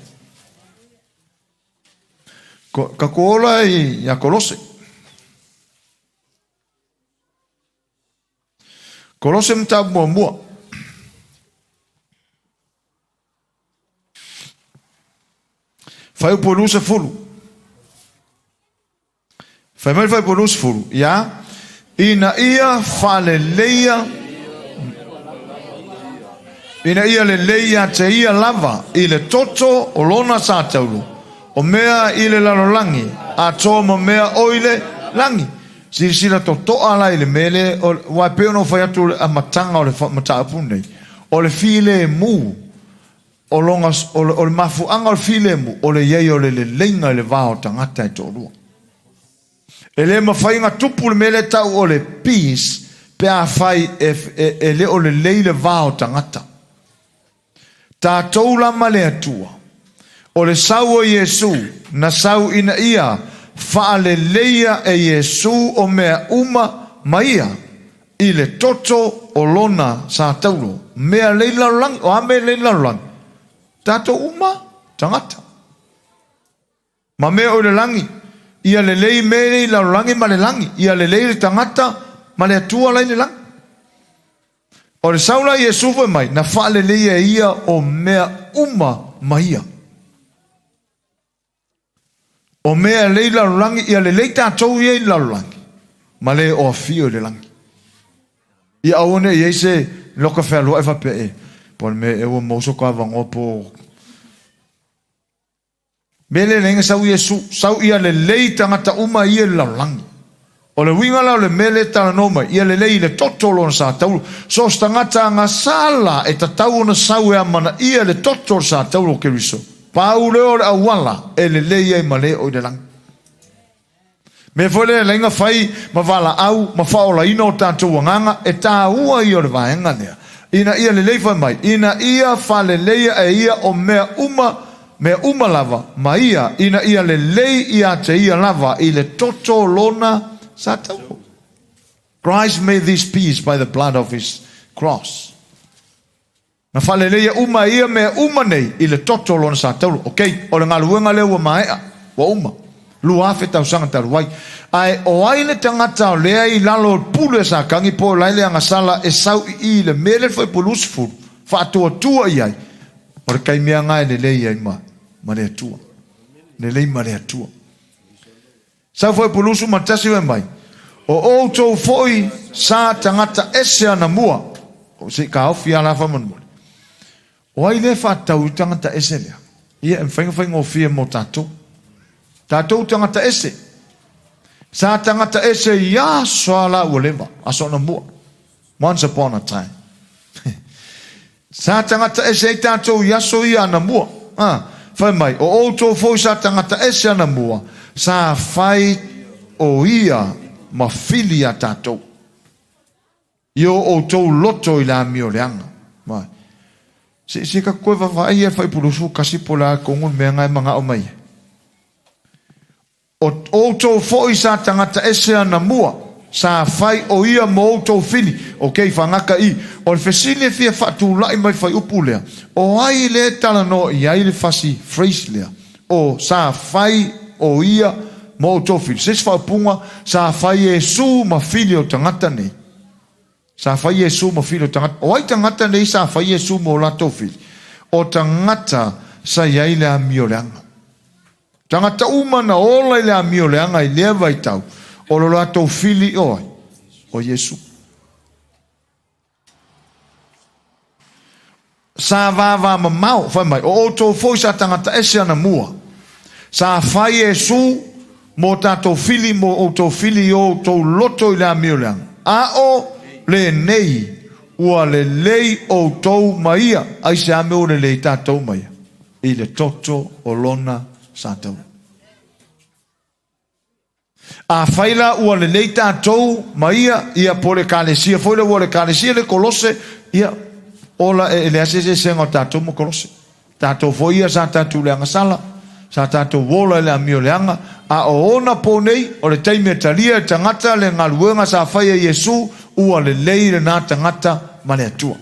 A: Ko, tatou ola i, ia Kolose. Kolose mataupu muamua. Fuaiupu 20. Fai mai le fuaiupu 20, ia, ina ia faaleleia ina ia lelei ia te ia lava i le toto o lona sa taulu, o mea i le lalolagi atoa ma mea o i le lagi. Silasila totoa la i le mea lea, aua e pei ona ou fai atu o le amataga o le mataupu lenei, o le filemu, o lona, o le mafuaaga o le filemu, o le i ai o le leleiga i le va o tagata e toalua. E le mafai ona tupu le mea lea e tau o le peace pe afai e, e, e le o lelei le va o tagata. Tatou la ma le Atua. O le sau o Iesu, na sau ina ia faaleleia e Iesu o mea uma ma ia i le toto o lona sa taulo. Mea lei lalolagi, o a mea lei lalolagi? Tatou uma tagata. Ma mea o i le lagi, ia lelei mea lei lalolagi ma le lagi, ia lelei le tagata ma le Atua la i le lagi. O le sau la Iesu fai mai, na faaleleia e ia o mea uma ma ia. O mea lei lalolagi, ia lelei tatou ia i le lalolagi, ma le o afio i le lagi. Ia aua ne i ai se loka fealuai faapea e, po o le mea e ua maua so ka avanoa po Mea lea leai na sau Iesu, sau ia lelei tagata uma ia i le lalolagi. O le uiga la o le mea lea e talanoa mai, ia lelei i le toto o lona sa taulu. So o se tagata agasala e tatau ona sau e amanaia le toto o le sa taulu o Keriso. Pau lea o le auala e lelei ai ma le o i le lagi. Mea foi lea e laina fai ma valaau ma faaolaina o tatou agaga, e taua ia o le vaega lea, ina ia lelei fai mai, ina ia faaleleia e ia o mea uma, mea uma lava, ma ia, ina ia lelei ia te ia lava i le toto lona sa tauo. Christ made this peace by the blood of his cross. Na faaleleia uma e ia mea uma nei i le toto o lona sa taula. Ok, o le galuega lea ua maea, ua uma. 2000 tausaga talu ai. Ae o ai le tagata o lea i lalo o le pule a Satani po o la e le agasala e sau i i i le mea lea le fuaiupu 20, faatuatua i ai, o le taimi lava lena e lelei ai ma, ma le Atua. Lelei ma le Atua. Sau foi Pulusu ma tasi fai mai, O outou foi sa tagata ese anamua. O se i taofi lava la faamolemole. O ai lea e faatatau i tagata ese lea? Ia, e mafai ona faigofie mo tatou. Tatou tagata ese. Sa tagata ese i aso lava la ua leva, aso anamua. Once upon a time. Sa tagata ese ai tatou i aso ia anamua. A, fai mai, o outou foi sa tagata ese anamua, sa fai o ia ma fili a tatou. I o outou loto i le amioleaga. Mai. Se, se ka koe vaavaai ia le fuaiupu 21 po o le a tonu le mea na e manao mai ai. O outou foi sa tagata ese anamua, sa fai o ia mo outou fili. Ok, fagata i. O le fesili e fia faatulai mai le fuaiupu lea, o ai lea e talanoa i ai le fasi phrase lea, o sa fai o ia mo outou fili? Se isi faaupuga, sa fai Iesu ma fili o tagata nei. Sa fai Iesu ma fili o tagata. O ai tagata nei sa fai Iesu mo latou fili? O tagata sa i ai le amioleaga. Tagata uma na ola i le amioleaga i lea vaitau, o lo latou fili o ai? O Iesu. Sa vāvāmamao, fai mai, o outou foi sa tagata ese anamua. Sa fai Iesu mo tatou fili, mo outou fili i o outou loto i le amioleaga. A o lenei, ua lelei outou ma ia. Aisea mea ua lelei tatou ma ia? i le toto o lona sataua. Afai la ua lelei tatou ma ia, ia po o le Ekalesia foi lea, ua o le Ekalesia le Kolose, ia, ola e leai se eseesega o tatou ma Kolose. Tatou foi ia sa tatou le agasala, sa tatou ola i le amio leaga, a o ona po nei, o le taimi e talia e tagata le galuega sa faia e Iesu, ua lelei lena tagata ma le Atua.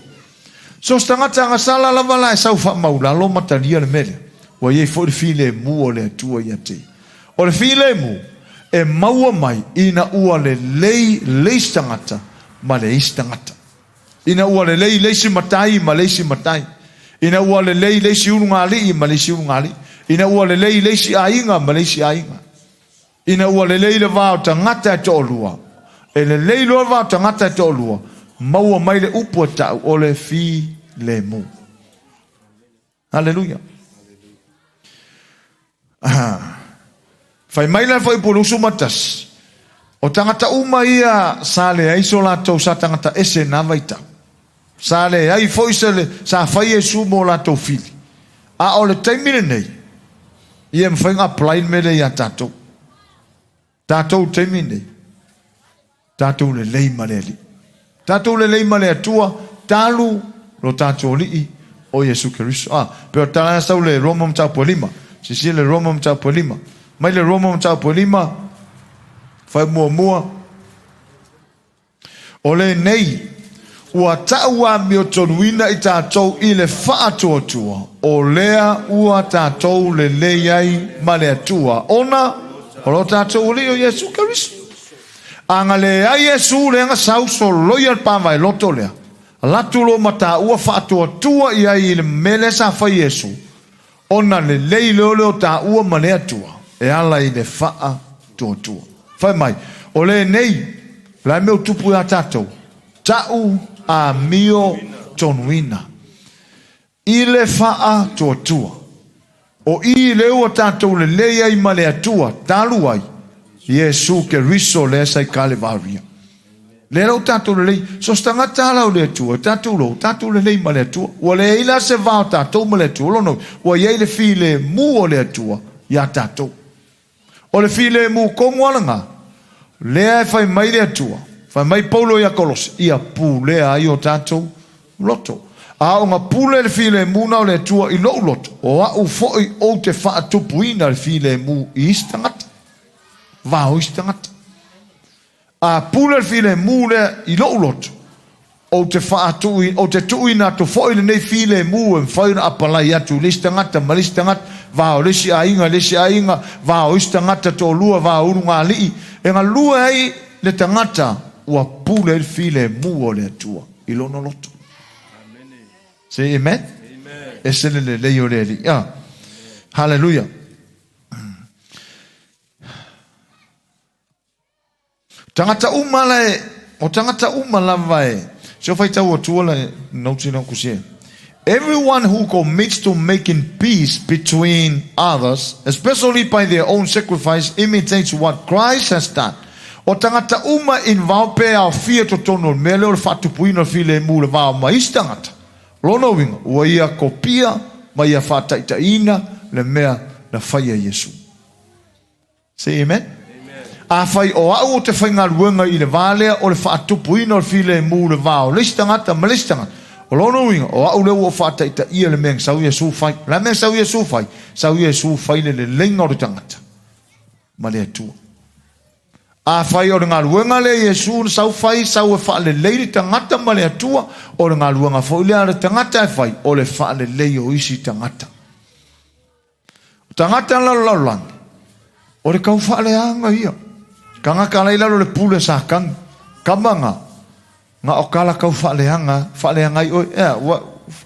A: So se tagata agasala lava la e sau faamaulalo ma talia le mea lea, ua i ai foi le filemu o le Atua ia te ia. O le filemu e maua mai ina ua lelei le isi tagata ma le isi tagata. Ina ua lelei le isi matai ma le isi matai. Ina ua lelei le isi ulugalii ma le isi ulugalii. Ina ua lelei le isi aiga ma le isi aiga. Ina ua lelei le va o tagata e toalua, e lelei loa le va o tagata e toalua, maua mai le upu e ta'u o le filemu. Haleluia. Fai mai la le fuaiupu 21, o tagata uma ia sa leai so latou sa tagata ese na vaitau. Sa leai foi se le, sa fai Iesu mo latou fili. A o le taimi lenei, ia e mafai ona apply le mea lea ia tatou. Tatou i le taimi lenei, tatou lelei ma le Alii. Tatou lelei ma le Atua, talu lo tatou Alii o Iesu Keriso. Ah, pe o tala sau le Roma mataupu e lima. Silasila le Roma mataupu e lima. Mai le Roma mataupu e lima, fai muamua, O lenei, ua ta'u amiotonuina i tatou i le faatuatua, o lea ua tatou lelei ai ma le Atua, ona o lo tatou Alii o Iesu Keriso. A na leai Iesu lea na sau soloia le pavaeloto lea, latu loa ma taua faatuatua i ai i le mea lea sa fai Iesu, Ona lelei lea o le o taua ma le Atua e ala i le faatuatua. Fai mai, o lenei, o le a mea o tupu ia tatou? Ta'u amio tonuina i le faatuatua. O i lea ua tatou lelei ai ma le Atua talu ai Iesu Keriso lea sa i Kalevaria. Lea la ua tatou lelei. So se tagata ala o le Atua, tatou loa, tatou lelei ma le Atua. Ua leai la se va o tatou ma le Atua. O lona uiga, ua i ai le filemu o le Atua iā tatou. O le filemu tonu lava lena, lea e fai mai le Atua, fai mai Paulo ia Kolose, ia pulea ai o tatou loto. A ona pule le filemu na o le Atua i lou loto, o au foi ou te faatupuina le filemu i isi tagata, va o isi tagata. A pule le filemu lea i lou loto, ou te faatui, ou te tuuina atu foi lenei filemu e mafai ona apalai atu i le isi tagata ma le isi tagata, va o le isi aiga i le isi aiga, va o isi tagata toalua, va o ulugalii, e galue ai le tagata ua pule ai le filemu o le Atua i lona loto. Say amen. Ese le lelei o le Alii. Ah. Hallelujah. Tagata uma la e, o tagata uma lava e, se o faitau atua la e notes ina kusia. Everyone who commits to making peace between others, especially by their own sacrifice, imitates what Christ has done. O tagata uma involved pe aofia i totonu o le mea lea o le faatupuina o le filemu i le va o ma isi tagata. Lona uiga, ua ia kopia ma ia faataitaiina le mea na faia e Iesu. Say amen. Afai o au o te faigaluega i le va lea o le faatupuina o le filemu i le va o le isi tagata ma le isi tagata, o lona uiga, o au lea ua ou faataitaia le mea na sau Iesu fai. O le a mea na sau Iesu fai? Sau Iesu fai le leleiga o le tagata ma le Atua. Afai o le galuega lea Iesu na sau fai, sau e faalelei le tagata ma le Atua, o le galuega foi lea a le tagata e fai, o le faalelei o isi tagata. O tagata la o le lalolagi, o le tau faaleaga ia. Tagata la i lalo o le pule a Satani. Kama na, na o kala tau faaleaga, faaleaga ai oe. Ea, ua,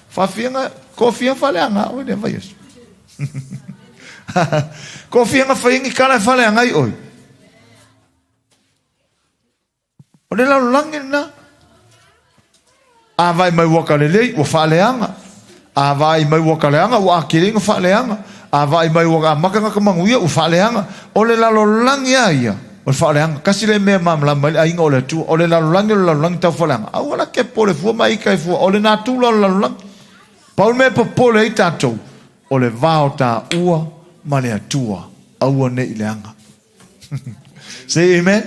A: faafia na, kofia faaleaga oe lea vaiaso. Kofia na fai ni kala e faaleaga ai oe. O le lalolagi lena. A vaai mai ua ka lelei, ua faaleaga. A vaai mai ua ka leaga, ua atili ai ona faaleaga. A vaai mai ua amata ona ka manuia, ua faaleaga. O le lalolagi lava ia, o le faaleaga. Tasi lea mea e malamalama ai le aiga o le Atua. O le lalolagi o le lalolagi tau faaleaga. Aua la te popole fua ma ita e fua, o le natura o le lalolagi. Pau le mea e popole ai tatou, O le va o taua ma le Atua, aua ne i leaga. Say amen.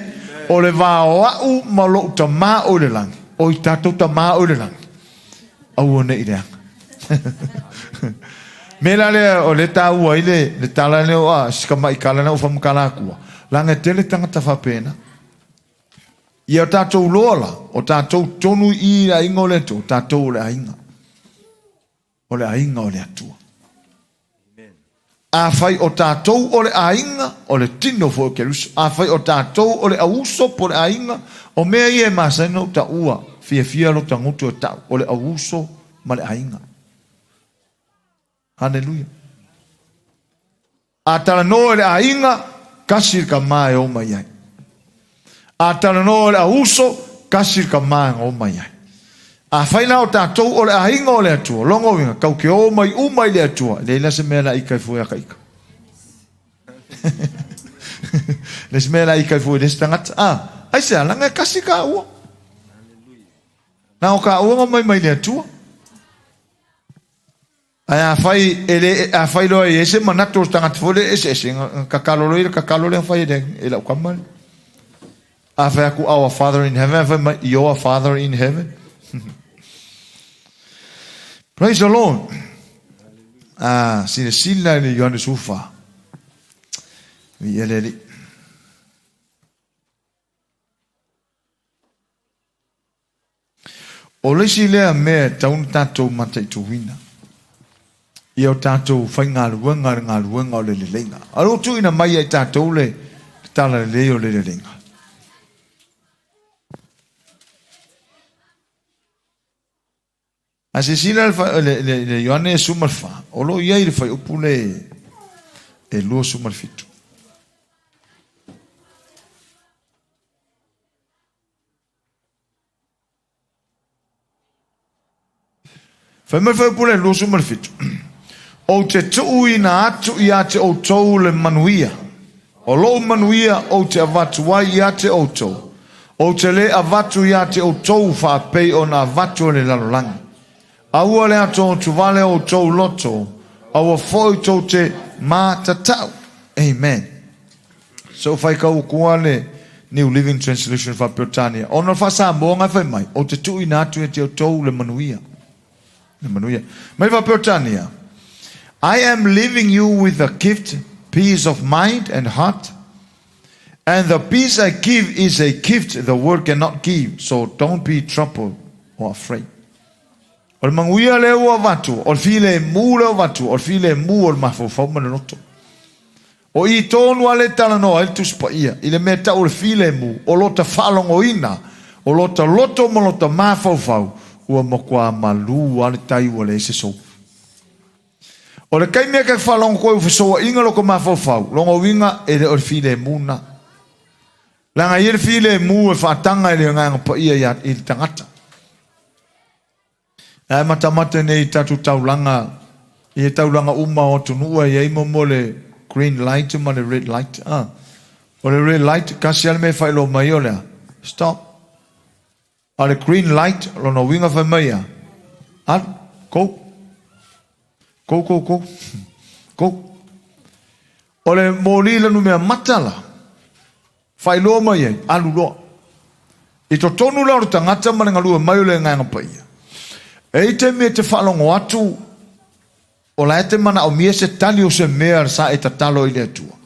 A: O le va o a'u ma lo'u Tamā o i le lagi, o i tatou Tamā o i le lagi, aua ne i leaga. Mea la lea o lea taua ai le, le tala lea o a, si tama'i tala lea ua faamatala atua, leaga e tele tagata faapena. Ia o tatou loa la, o tatou tonu i i le aiga o le Atua, o tatou o le aiga. O le aiga o le Atua. Afai o tatou o le aiga, o le tino foi o Keriso. Afai o tatou o le auuso po o le aiga, o mea ia e masani ona ou taua, fiafia lota gutu e tau, o le auuso ma le aiga. Haleluia. A talanoa i le aiga, tasi le tama e o mai ai. A talanoa i le auuso, tasi le tama e o mai ai. Afai la o tatou o le aiga o le Atua, lona uiga, tatou te o mai uma i le Atua, e leai la se mea la ita e fua ia ita. Le se mea la ita e fua i le isi tagata. Ah, aisea, leaga e tasi taua. Na o taua na omai mai le Atua. Ae afai e le, afai loa e i ai se manatu o le tagata foi lea e eseese, na tatalo loa ia le tatalo lea na fai e lau tama lea. A fai atu Our Father in Heaven, fai mai Your Father in Heaven. Praise the Lord. Ah, silasila i le Ioane 14. Viia le Alii. O le isi lea mea e tatau ona tatou mataituina, ia o tatou faigaluega i le galuega o le leleiga. A ua tuuina mai ia i tatou le talalelei o le leleiga. A silasila le Ioane 14, o lo o i ai le fuaiupu le e 27. Fai mai le fuaiupu le 27, Ou te tuuina atu ia te outou le manuia, o lou manuia ou te avatu ai ia te outou, ou te le avatu ia te outou faapei ona avatu e le lalolagi. Aua le atoatuvale o outou loto, aua foi tou te matatau. Amen. Se i ou faitau atua le New Living Translation faa-Peretania, ona o le faa-Samoa na e fai mai, ou te tuuina atu ia te outou le manuia. Le manuia. Mai faa-Peretania, I am leaving you with a gift, peace of mind and heart. And the peace I give is a gift the world cannot give, so don't be troubled or afraid. O le manuia lea ua avatu, o le filemu lea ua avatu, o le filemu o le mafaufau ma le loto. O i tonu lava lea e talanoa ai le Tusi Paia i le mea tau o le filemu, o lota faalogoina, o lota loto ma lota mafaufau, ua matua malu lava le tai ua leai se sou. O le taimi e te faalogo atu ai ua fesouaina lota mafaufau, lona uiga e le o le filemu lena. Leaga e i ai le filemu e faataga e le Agaga Paia ia i le tagata. Ae matamata nei i tatou taulaga, i taulaga uma o atunuu e i ai mo mo le green light ma le red light. Ah. O le red light, kasi lava le mea e faailoa mai o le a? Stop. A o le green light, lona uiga fai mai a? Alu, go. Go, go, go. Go. O le moli lanumea mata la, faailoa mai ai, alu loa. I totonu la o le tagata ma le galue mai o le Agaga Paia, e i ai taimi e te faalogo atu o la e te manaomia se tali o se mea sa e tatalo ai i le Atua.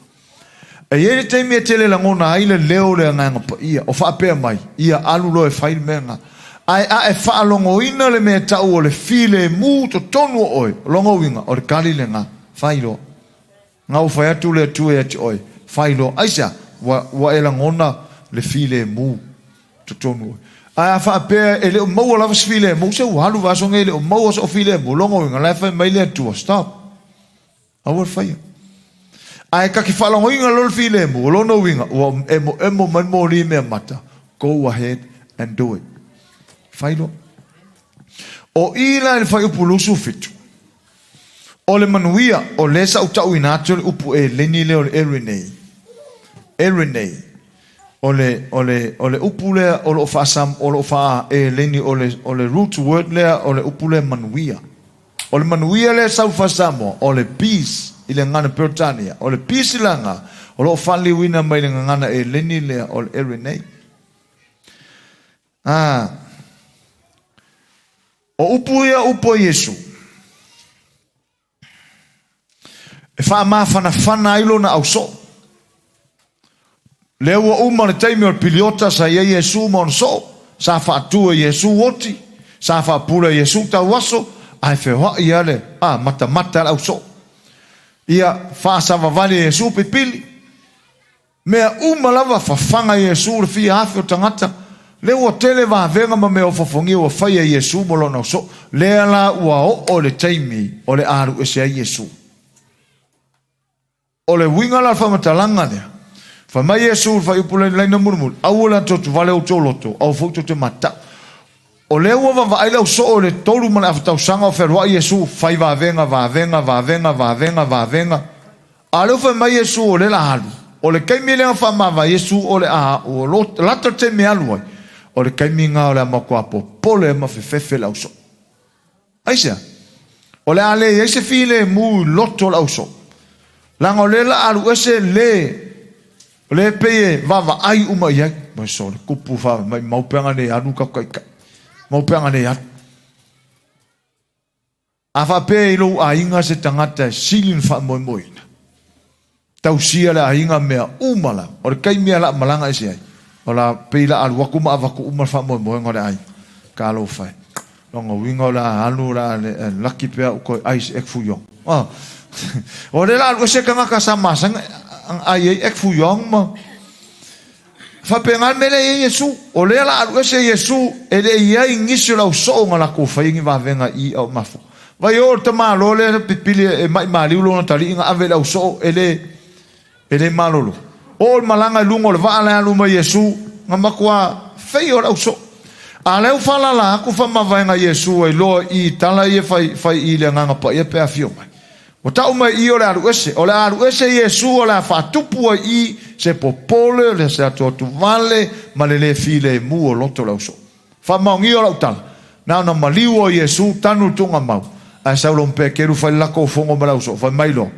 A: E i ai le taimi e tele lagona ai le leo o le Agaga Paia o faapea mai, Ia alu loa e fai le mea lena. Ae a e faalogoina le mea tau o le filemu totonu o oe, o lona uiga, o le tali lena, fai loa. Na ua fai atu le Atua ia te oe, Fai loa. Aisea? Ua, ua e lagona le filemu totonu o oe. Ae a faapea e le o maua lava se filemu, se ua alu vaiaso nei e le o maua sou filemu, lona uiga, la e fai mai le Atua, Stop. Aua le faia. Ae ta te faalogoina loa le filemu, o lona uiga, ua emoemo mai le moli mea mata, Go ahead and do it. Fai loa. O i la i le fuaiupu 27, O le manuia, o lea sa ou tauina atu le upu eleni lea o le eirinei. Eirinei. O le, o le, o le upu lea o lo o faa, o lo o faa eleni, o le, o le root word lea o le upu lea manuia. O le manuia lea e sau faa-Samoa, o le peace i le gagana Peretania. O le peace la lena, o lo o faaliliuina mai le gagana Eleni lea o le Eirenei. A, o upu ia upu a Iesu, e faamafanafana ai lona ausoo. Lea ua uma le taimi o le piliota sa i ai Iesu ma ona soo, sa faatu e Iesu oti, sa faapula e Iesu tauaso, ae feoai lava le, a, matamata le ausoo. Ia, faasavavali e Iesu pipili. Mea uma lava, fafaga Iesu le fia afe o tagata. Lea ua tele vavega ma mea ofofogia ua faia e Iesu ma lona ausoo. Lea la ua oo le taimi o le a alu ese ai Iesu. O le uiga la o le faamatalaga lea, fai mai Iesu i le fuaiupu lea i le laina mulimuli, Aua le atuatuvale outou loto, aua foi tou te matatau. O lea ua vaavaai le ausoo i le tolu ma le afa tausaga o fealuai Iesu, fai vavega, vavega, vavega, vavega, vavega. A o lea ua fai mai Iesu o lea o le a alu. O le taimi lea na faamavae Iesu o le a, ua lata le taimi e alu ai, o le taimi lena o le a matua popole ma fefefe le ausoo. Aisea? O le a le i ai se filemu i loto o le ausoo, leaga o lea la alu ese le, o lea e pei e vaavaai uma i ai. Mai so le kupu fa mai mau peanga nei alu ka kai kai. Mau peanga nei alu. A faapea i lou aiga se tagata e sili ona faamoemoeina, Tausia le aiga mea uma la. O le taimi a la malaga ese ai, o la pei la alu atu ma avatu uma le faamoemoega o le aiga. Talofa e. Lona uiga o le a alu o le a laki pea au toe ai se ek fu yong. Oh. O lea la alu ese tagata sa masani ai ai ek fu yong ma faapena le mea lea i ai Iesu. O lea la alu ese Iesu e le i ai nisi o le au soo na latou faia ni vavega i au mafua. Vai o le tamaloa lea na pipili e ma'i maliu lona talii na ave i le ausoo e le, e le malolo. Oo le malaga i luga o le vaa la e alu mai Iesu, na matua feia o le ausoo. A lea ua faalala atu faamavaega Iesu ai loa i tala ia fai, fai i le Agaga Paia pe afio mai. Ua tau mai i o le alu ese. O le a alu ese Iesu o le a faatupu ai i se popole, o se atuatuvale ma le le filemu o loto o le ausoo. Faamaonia lau tala, na ona maliu o Iesu tanu le tuugamau, ae sau lom Peteru fai le latou fono ma le ausoo, fai mai loa,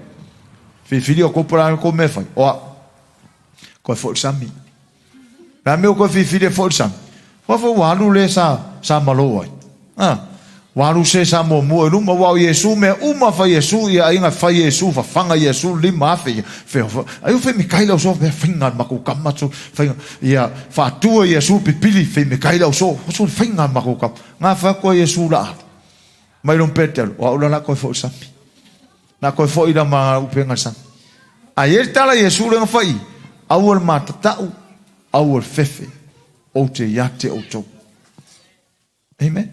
A: Filifili outou po o le a le tou mea e fai, o au, toe foi i le sami. O le a mea ua toe filifili e foi i le sami? Aua foi ua alu le sa, sa malo ai. A, ua alu se sa muamua i luma, aua o Iesu, mea uma fai Iesu, ia aiga fai Iesu, fafaga Iesu, 5,000 ia, fea, ai ua femikai le ausoo, mea faiga a le matou tama, faiga, ia faatua Iesu pipili, femikai le ausoo, so le faiga a le matou tama. Na fai atu ai Iesu la alu, mai lom Petelo, o au la la toe foi i le sami. Na toe foi la ma upega i le sami. A i ai le tala Iesu lea na fai, aua le matatau, aua le fefe, ou te ia te outou. Amen.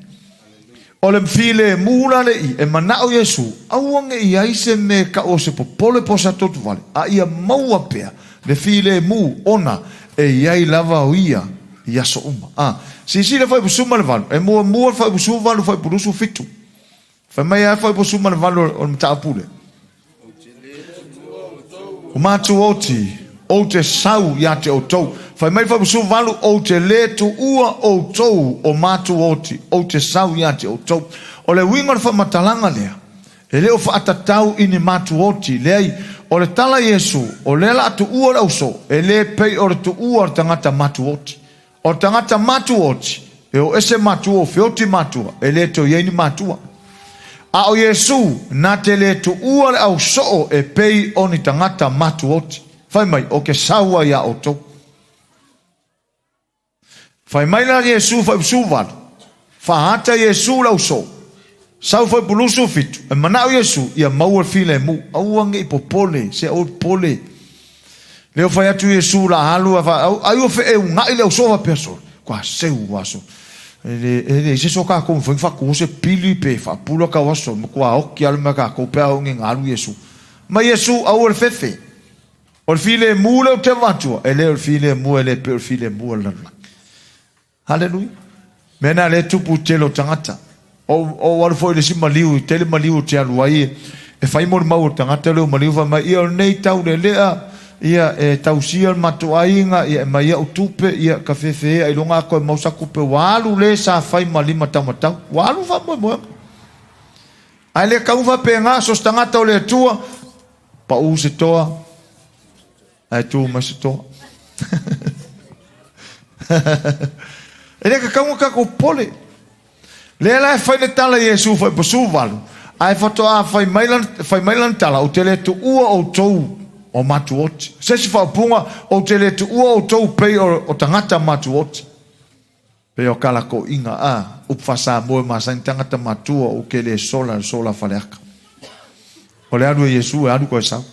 A: O le filemu la le i, e manao Iesu, aua ne i ai se mea e tau o se popole po o se atoatuvale, a ia maua pea le filemu ona e i ai lava o ia i aso uma. A, silasila fuaiupu 18, e muamua le fuaiupu 18 fuaiupu 27. Fai mai a fuaiupu 18 o le mataupu lea. O matou oti, ou te sau ia te outou. Fai mai fuaiupu 18, ou te lē tuua outou o matou oti, ou te sau ia te outou. O le uiga o le faamatalaga lea, e le o faatatau i ni matou oti, leai, o le tala a Iesu, o lea la a tuua le auso, e le pei o le tuua o le tagata matou oti. O le tagata matua oti, e o ese matua o feoti matua, e le toe i ai ni matua. A o Iesu, na te le tuua le au soo e pei o ni tagata matua oti. Fai mai, o ke sau ai iā outou. Fai mai la Iesu faiusuvalu, Faata Iesu le au soo, sau faipulusu fitu, e manao Iesu ia maua le filemu, aua ne i popole, se aua popole. Lea ua fai atu Iesu la alu a fa, ai ua feeuna'i le au soo faapea sole, kua seu aso. E le, e leai se so kākou mafai ona faatuo se pili pe faapula tau aso, matua oki lava le mea kākou pe a oo nei ina alu Iesu. Ma Iesu, aua le fefe. O le filemu lea ou te avatua, e le o le filemu e le pei o le filemu a le lalolagi. Haleluia. Mea na lea e tupu i tele o tagata. O, o alu foi i le isi maliu, i tele maliu ou te alu ai, e fai molimau o le tagata lea o maliu fai mai, ia o lenei tau lelea, ia e tausia le matou aiga, ia e mai au tupe, ia ka fefehea ailoga a toe mau sa tupe, ua alu le sa fai ma lima taumatau, ua alu faamoemoega. Ae le tau faapena, so o se tagata o le Atua, pau se toa, ae tu mai se toa. E le tatau ona tatou popole. Lea la e fai le tala i Iesu faipasu valu, ae faatoa fai mai lana, fai mai lana tala, Ou te le tuua outou o matuoti. Se isi faaupuga, Ou te le tuua outou pei o, o tagata matuoti. Pei o kalakoʻiga, a, upu faa-Samoa e masani tagata matua ou ke le sola le sola faleaka. O le alu e Iesu e alu koe sau.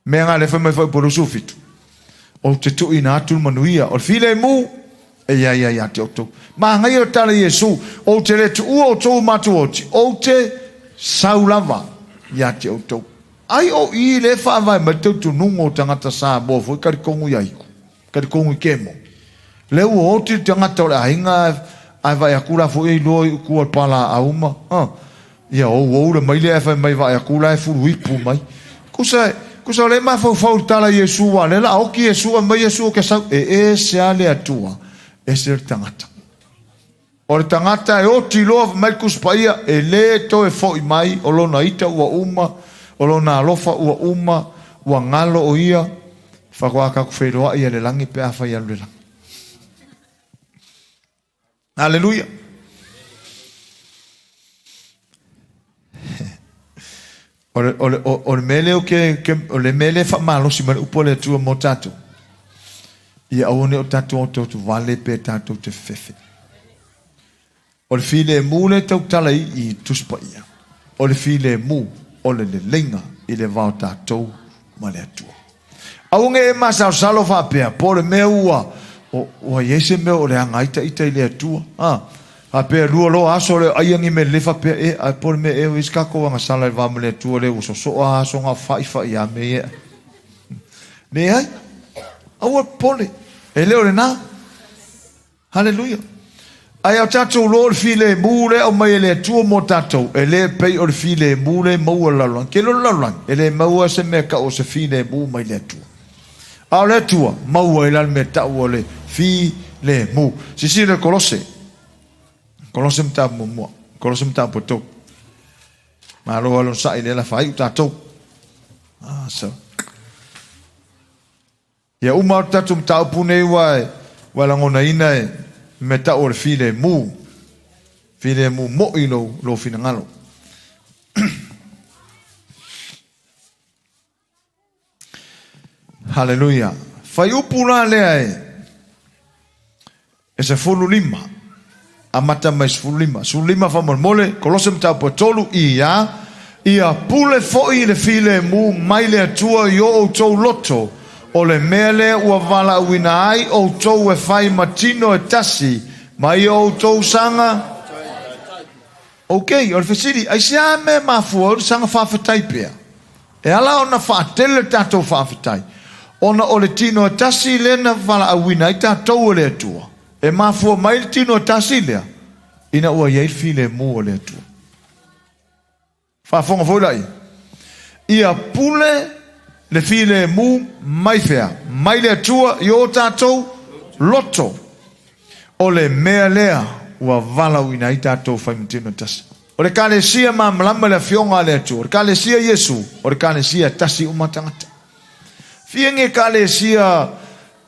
A: Mea nga le fai mai foi po 27. Ou te tuuina atu le manuia o le filemu e iai ai ia te outou. Manaia le tala Iesu, ou te le tuua outou matuoti, ou te sau lava ia te outou. Ai o i le faavae mai le tautunuga o tagata Samoa foi talitonu ia iku, talitonu i kemo. Lea ua oti le tagata o le aiga ae vaai atu la foi e iloa i tua le palaau ma, huh. Ia ou ou le mai lea ae fai mai vaai atu la e fulu ipu mai. Kusa, kusa o lea e mafaufau i le tala Iesu a lea la a oti Iesu a mai Iesu ou te sau. E ese a le Atua, ese le tagata. O le tagata e oti loa fai mai le Tusi Paia e le toe foi mai, o lona ita ua uma, o lona alofa ua uma, ua galo o ia, faatoa tatou feiloai ia le lagi pe afai e alu i le lagi. Aleluia. O le, o le, o le mea lea ke, ke, o le mea lea e faamalosi mai le upu a le Atua mo tatou. Ia aua ne o tatou otooto vale pe tatou te fefe. O le filemu lea e tautala i i Tusi Paia, o le filemu o le leleiga i le va o tatou ma le Atua. Aua ne i e masalosalo faapea, po o le mea ua, ua i ai se mea o leaga ai ta ita i le Atua. A, faapea lua loa aso le aia ni mea lelei faapea, e, ae po o le mea ea ua i ai se tatou agasala i le va ma le Atua lea ua sosoa aso na o fa'ifa'i a mea ia. Leai, aua le popole, e le o lena. Haleluia! Ae a tatou loa o le filemu lea e aumai e le Atua mo tatou, e le pei o le filemu lea e maua i le lalolagi. Tele o le lalolagi, e le maua se mea e tau o se filemu mai le Atua. A o le Atua, maua ai la le mea e tau o le filemu. Silasila i le Kolose, Kolose mataupu muamua, Kolose mataupu e tolu. Malo lava le onosai lea la faaiu tatou. Ah, so. Ia uma atu tatou mataupu nei ua e lagonaina e mea tau o le filemu, filemu moi lou, lou finagalo. Haleluia. Faiupu la lea e E 15, amata mai 15. 15 faamolemole, Kolose mataupu e 3, ia, ia pule foi le filemu mai le Atua i o outou loto, o le mea lea ua valaauina ai outou e fai ma tino e tasi ma i o outou saga. Ok, o le fesili, aisea mea e mafua ai o le saga faafetai pea? E ala ona faatele le tatou faafetai, ona o le tino e tasi lea na valaauina ai tatou e le Atua. E mafua mai le tino e tasi lea, ina ua i ai le filemu o le Atua. Faafofoga foi laia, ia pule le filemu mai fea? Mai le Atua i o tatou loto. O le mea lea ua valaauina ai tatou faimatino tasi. O le Ekalesia malamalama i le Afioga a le Atua, o le Ekalesia Iesu, o le Ekalesia e tasi uma tagata. Fia ni Ekalesia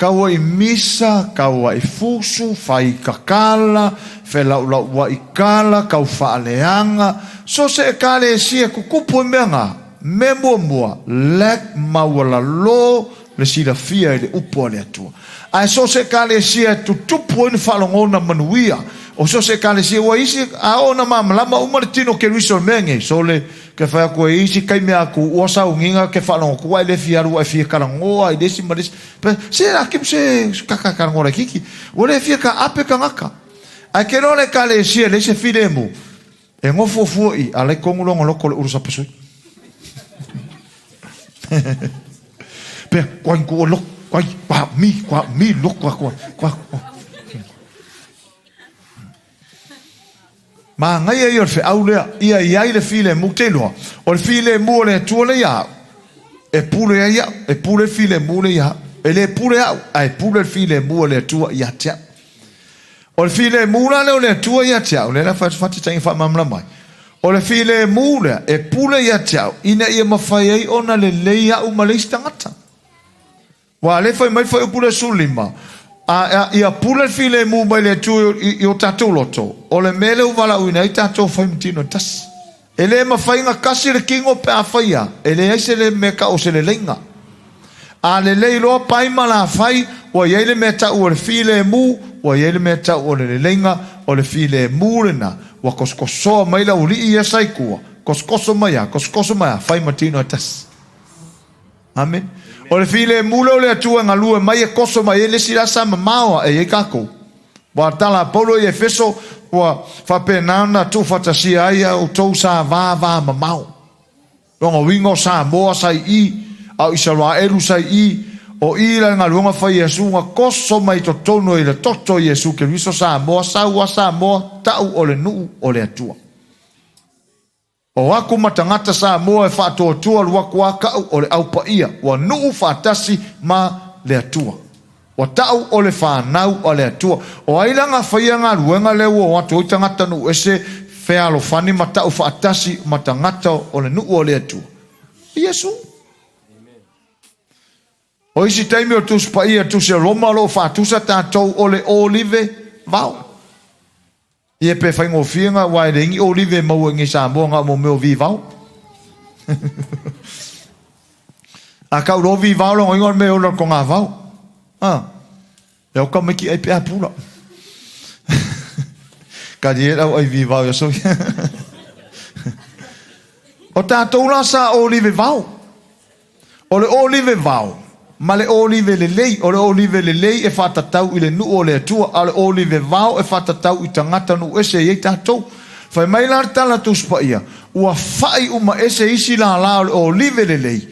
A: kaua'i misa, kaua'i fusu, fai kakala, felaulaua'i kala, kau faaleaga, so se Ekalesia tutupu i mea nga, mea muamua, lack maualalo le silafia i le upu a le Atua. Ae so o se Ekalesia e tutupu ai ni faalogona manuia, o so o se Ekalesia ua isi, a oo ina malamalama uma le tino Keriso i mea nei, sole, ke fai atu e isi taimi a atu ua sauniga ke faalogo atu ua e le fia alu ua e fia talanoa i le isi ma le isi. Pe, se la kimu se kaka talanoa laitiiti. Ua le fia ka ape tagata. Ae ke loa le Ekalesia e leai se filemu, E nofo fua i a lai tonu lona loto o le ulu sapasui. Pea, kua ku o loko, kua kua mi, kua mi loko a kua, kua. Māngaia ia o le feau lea, ia i ai le filemu, te iloa, o le filemu o le Atua lea ia au, e pule ai au, e pule le filemu lea ia au. E le pule au, ae pule le filemu o le Atua ia te au. O le filemu la lea o le Atua ia te au, lea la fatetaiga faamalamalama ai. O le filemu lea e pule ia te au ina ia mafai ai ona lelei au ma le isi tagata. Ua lea fai mai fuaiupu le 15, a, ia pule le filemu mai le Atua i o tatou loto, o le mea lea ua valaauina ai tatou fai ma tino e tasi. E le mafai ona kasi le tino pe afai a e leai se le mea tau o se leleiga. A lelei loa pai ma lafai, ua i ai le mea tau o le filemu, ua i ai le mea tau o le leleiga, o le filemu lena, ua kosokosoa mai le aualii ia sa i tua, kosokoso mai a, kosokoso mai a, fai ma tino e tasi. Amene. O le filemu lea o le Atua e galue mai e koso mai ai le isi la sa mamao ae i ai tatou. Ua tala a Paulo i Efeso, ua faapena ona tuufaatasia ai a outou sa va mamao. Lona uiga o Samoa sa i i, a o Isaraelu sa i i, o i la le galuega fai Iesu na koso mai i totonu ai le toto o Iesu Keriso Samoa sau a Samoa tau o le nuu o le Atua. O aku ma tagata Samoa e faatoatoa luaku a ka'u o le au paia ua nuu faatasi ma le Atua. Ua ta'u o le fanau a le Atua. O ai la na faia galuega lea ua o atu ai tagata nuu ese fealofani ma ta'u faatasi ma tagata o le nuu o le Atua? O Iesu. O isi taimi o Tusi Paia, Tusi a Roma o lo o faatusa tatou o le olive vao. Ia pe faigofie na aua e leai ni olive e maua i nei Samoa na o mo mea o vi vao. A kau loa vi vao lona uiga o le mea e ola le togavao. A. E oka mai ki ai pe a pula. Kali e lau ai vi vao ia soi. O tatou la sa olive vao. O le olive vao ma le olive lelei, o le olive lelei e faatatau i le nuu o le Atua, a o le olive vao e faatatau i tagata nuu ese e i ai tatou. Fai mai la le tala Tusi Paia, ua fa'i uma ese isi lālā o le olive lelei,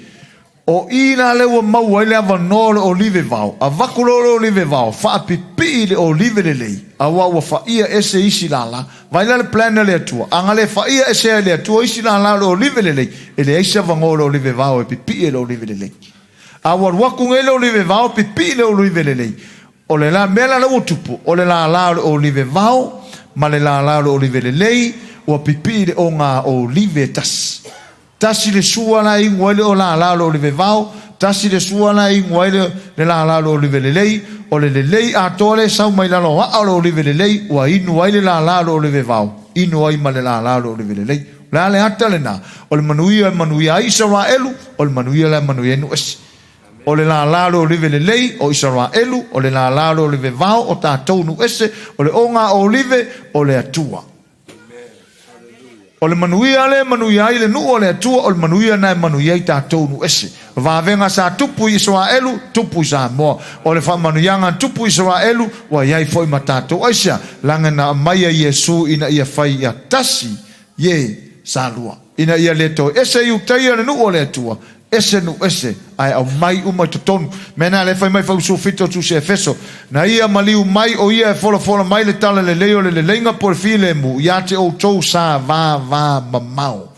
A: O i la lea ua maua ai le avanoa o le olive vao, avatu loa le olive vao, faapipii i le olive lelei, aua ua faia ese isi lala. Vaai la le plan a le Atua, a na le faia esea e le Atua isi lala o le olive lelei, e leai se avanoa o le olive vao e pipii ai le olive lelei. A ua alu atu nei le olive vao pipii le olive lelei, o le la mea la lea ua tupu, o le lala o le olive vao ma le lala o le olive lelei, ua pipii i le oga olive e tasi. Tasi le sua la e inu ai le o lala o le olive vao, tasi le sua la e inu ai le, le lala o le olive lelei, o le lelei atoa lea e sau mai lalo o aa o le olive lelei, ua inu ai le lala o le olive vao, inu ai ma le lala o le olive lelei. O le a le ata lena? O le manuia e manuia ai Isaraelu, o le manuia la e manuia ai nuu ese. O le lala o le olive lelei o Isaraelu, o le lala o le olive vao o tatou nuu ese, o le oga olive o le Atua. O le manuia lea e manuia ai le nuu o le Atua, o le manuia lena e manuia ai tatou nuu ese. O vavega sa tupu i Isaraelu, tupu i Samoa. O le faamanuiaga na tupu i Isaraelu, ua i ai foi ma tatou. Aisea? Leaga na aumaia Iesu ina ia fai ia tasi ie sa lua, ina ia le toe ese Iutaia le nuu o le Atua, ese nuu ese, ae aumai uma i totonu. Mea na lea fai mai Fausu Fito o Tusi Efeso, Na ia maliu mai o ia e folafola mai le tala lelei o le leleiga po o le filemu ia te outou sa vava mamao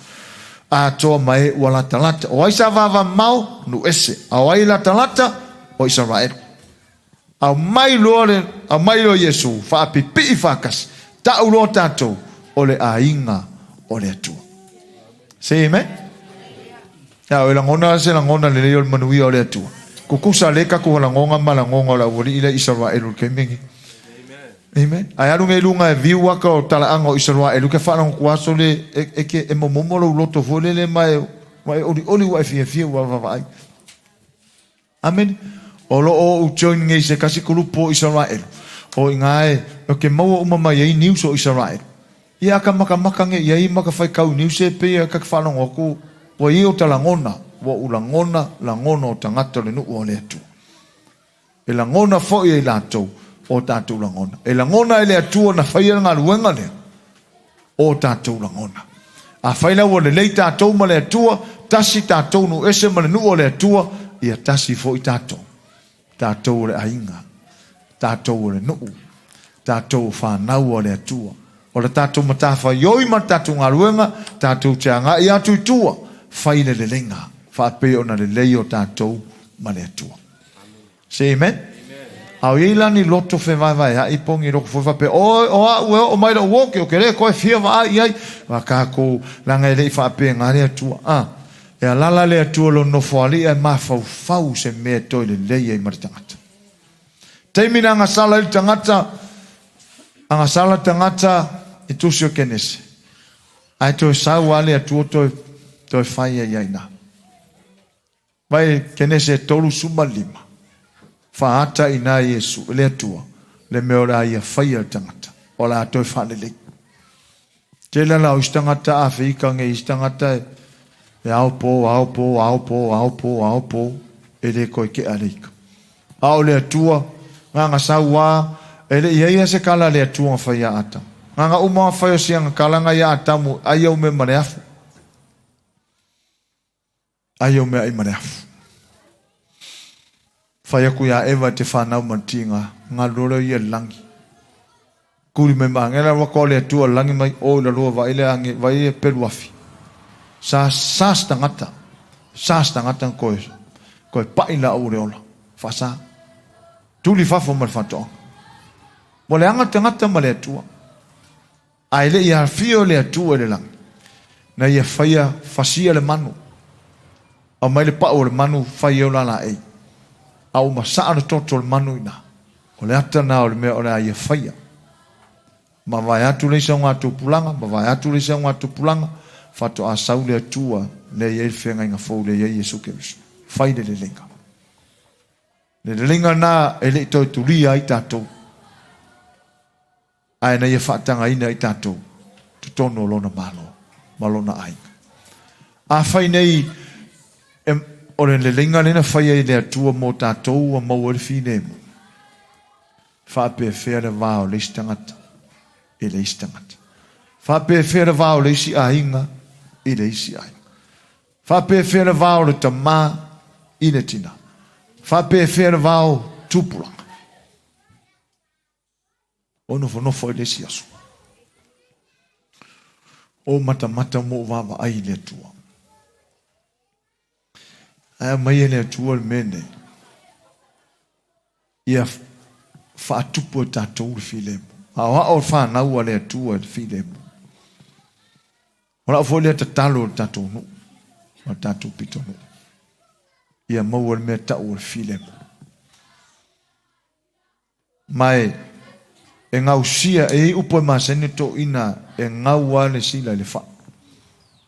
A: atoa ma e ua latalata. O ai sa vava mamao? Nuu ese. A o ai latalata? O Isaraelu. Aumai loa le, aumai loa Iesu, faapipii faatasi, ta'u loa tatou o le aiga o le Atua. Say amen. Ia, o e lagona se lagona lelei o le manuia o le Atua. Kukusa le tatou lagoga ma lagoga o le aualii lea Isaraelu i le taimi lenei. Amen. Ae alu nei luga e viu aka o talaaga o Isaraelu ke faalogo atu aso le e, e, ke, e momomo lou loto foi lele ma e, ma e olioli ua e fiafia ua vaavaai. Amene. O lo o ou join nei i se tasi kulupu o Isaraelu. O ina e, o ke maua uma mai ai news o Isaraelu. Ia aka makamaka nei i ai ma ka faitau news e pei a ka faalogo atu, ua i ai o ta lagona, ua ou lagona, lagona o tagata o le nuu o le Atua. E lagona foi e i latou o tatou lagona. E lagona e le Atua na faia le galuega lea. o tatou lagona. Afai la ua lelei tatou ma le Atua, tasi tatou nuu ese ma le nuu o le Atua, ia tasi foi tatou. Tatou o le aiga, tatou o le nuu, tatou o fanau a le Atua. O le tatou matafaioi ma le tatou galuega, tatou te agai atu i tua, fai le leleiga, faapei ona lelei o tatou ma le Atua. Say amen. A o i ai la ni loto fevaevaeaʻi po o ni loto foi faapea, Oi, o aʻu e oo mai loʻu oki, ou te le toe fia vaai i ai. A tatou, leaga e le i faapena le Atua. A, e alaala le Atua i Lona Nofoalii ae mafaufau se mea e toe lelei ai ma le tagata. Taimi na agasala ai le tagata, agasala le tagata i Tusi o Kenese, ae toe sau lava le Atua toe, toe fai ai i ina. Mai Kenese 35, faata i ina Iesu e le Atua le mea o le a ia faia e le tagata, o le a toe faalelei. Tele la o isi tagata Aferika nei, isi tagata e ao po, ao po, ao po, ao po, ao po, e le toe tea le ika. A o le Atua, na ona sau lava, e le i ai lava se kala a le Atua na fai ia Atamu. Na ona uma ona fai o si ana kalaga ia Atamu, ai au mea ma le afu. Ai au meaai ma le afu. Fai atu ia Eva e te fanau ma le tiga, galu loa lea ia i le lagi. Tuli mai ma agela alu atu a o le Atua i le lagi mai o i laloa vaai le age vai e pelu afi. Sa sa se tagata, sa se tagata na toe toe paʻi laʻau o le ola. Faasa. Tuli i fafo ma le faatoaga. Ua leaga le tagata ma le Atua. A e le i afio le Atua i le lagi, na ia faia fasia le manu, aumai le pau o le manu fai ai o la laei, a ua masaa le toto o le manu i ina, o le ata lena o le mea o le a ia faia. Mavae atu le isi augatupulaga, mavae atu le isi augatupulaga, faatoa sau le Atua lea e i ai le feagaiga fou lea e i ai Iesu Keriso. Fai le leleiga. Le leleiga lena e le i toe tulia ai tatou. Ae na ia faatagaina ai tatou totonu o Lona Malo ma Lona aiga. Afai nei e, o le leleiga lea na fai ai le Atua mo tatou ua maua ai le filemu, faapefea le va o le isi tagata i le isi tagata? Faapefea le va o le isi aiga i le isi aiga? Faapefea le va o le tamā i le tinā? Faapefea le va o tupulaga? O nofonofo ai le isi aso. O matamata ma ou vaavaai i le Atua. Ae aumai e le Atua le mea nei. Ia faatupu e tatou le filemu. A o ao le fanau a le Atua i le filemu. O lau foi lea tatalo i le tatou nuu ma le tatou pitonuu. Ia maua le mea tau o le filemu. Ma e gausia, e i ai upu e masani ona toeaiina, e gau lava le sila i le faa.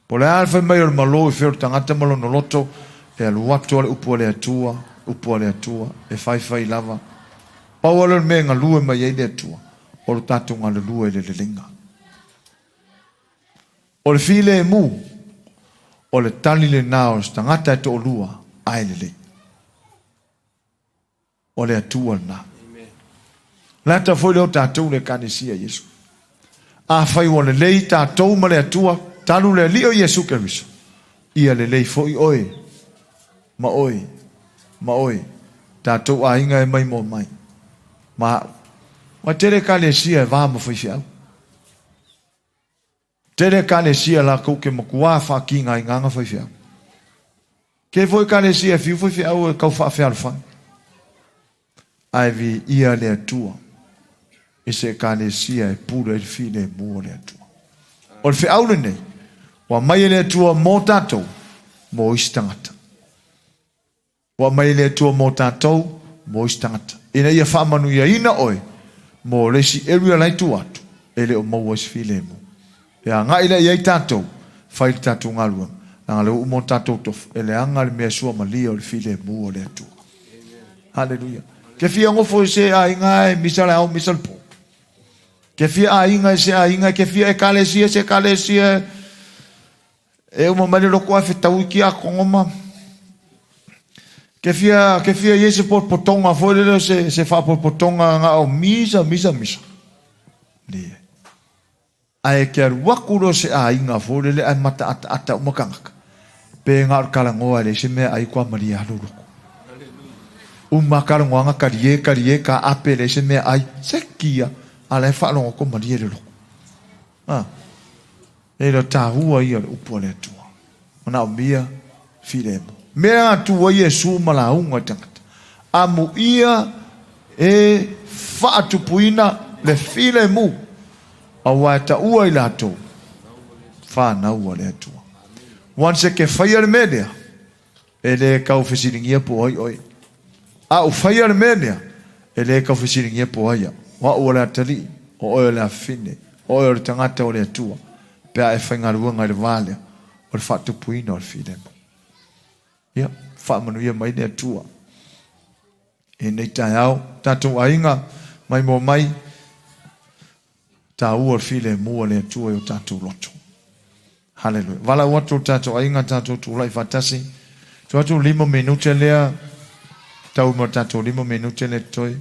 A: Po o le a le fai mai o le malo i fea o le tagata ma lona loto, e alu atu lava le upu a le Atua, upu a le Atua, e faifai lava. Pau lava lea o le mea e galue mai ai le Atua, o lo tatou galulue i le leleiga. O le filemu, o le tali lena o se tagata e toalua ae lelei. O le Atua lena. Le ata foi lea o tatou le Ekalesia Iesu. Afai ua lelei tatou ma le Atua, talu le Alii o Iesu Keriso, ia lelei foi oe ma oe ma oe, tatou aiga e maimoa mai, ma a'u. Ua tele Ekalesia e va ma faifeau. Tele Ekalesia lakou ke makuā faakīgaigaga faifeau. Ke foi Ekalesia e fiu faifeau e tau faafealofani. Ae viia le Atua i se Ekalesia e pule ai le filemu o le Atua. O le feau lenei ua aumai e le Atua mo tatou, mo isi tagata. Ua aumai e le Atua mo tatou, mo isi tagata, ina ia faamanuiaina oe mo le isi area la i tua atu e le o maua ai se filemu. E agai lea i ai tatou, fai le tatou galuega, leaga lea ua uma ona tatou tofu, e leaga le mea suamalie o le filemu o le Atua. Haleluia. Ke fia nofo i se aiga e misa le ao misa le po. Ke fia aiga i se aiga, ke fia ekalesia se ekalesia. E uma mai le loko ae fetaui kiakono ma ke fia ke fia i ai se potopotoga foi lele se se faapotopotoga na o misa misa misa. Leai. Ae ke alu aku loa se aiga foi lele ae mataataata uma tagata, pe na o le talanoa e leai se mea ai koa malie alu loko. Uma talanoaga talie talie taape leai se mea ai, se kia, a la e faalogo atu malie le loko. A. E le taua ia o le upu a le Atua. Manaomia filemu. Mea na tu ai Iesu ma lauga i tagata. Amuia E faatupuina le filemu, aua e taua i latou fanau a le Atua. Once e ke faia le mea lea, e le tau fesiligia po o ai oe. A ou faia le mea lea, e le tau fesiligia po o ai au. O au o le atalii, o oe o le afafine, o oe o le tagata o le Atua, pe a e faigaluega i le va lea o le faatupuina o le filemu. Ia, faamanuia mai le Atua i lenei taeao. Tatou aiga, maimoa mai, taua o le filemu a le Atua i o tatou loto. Haleluia. Valaau atu le tatou aiga, tatou tulai faatasi. Tuu atu 5 minute lea, tau ma tatou 5 minute lea totoe.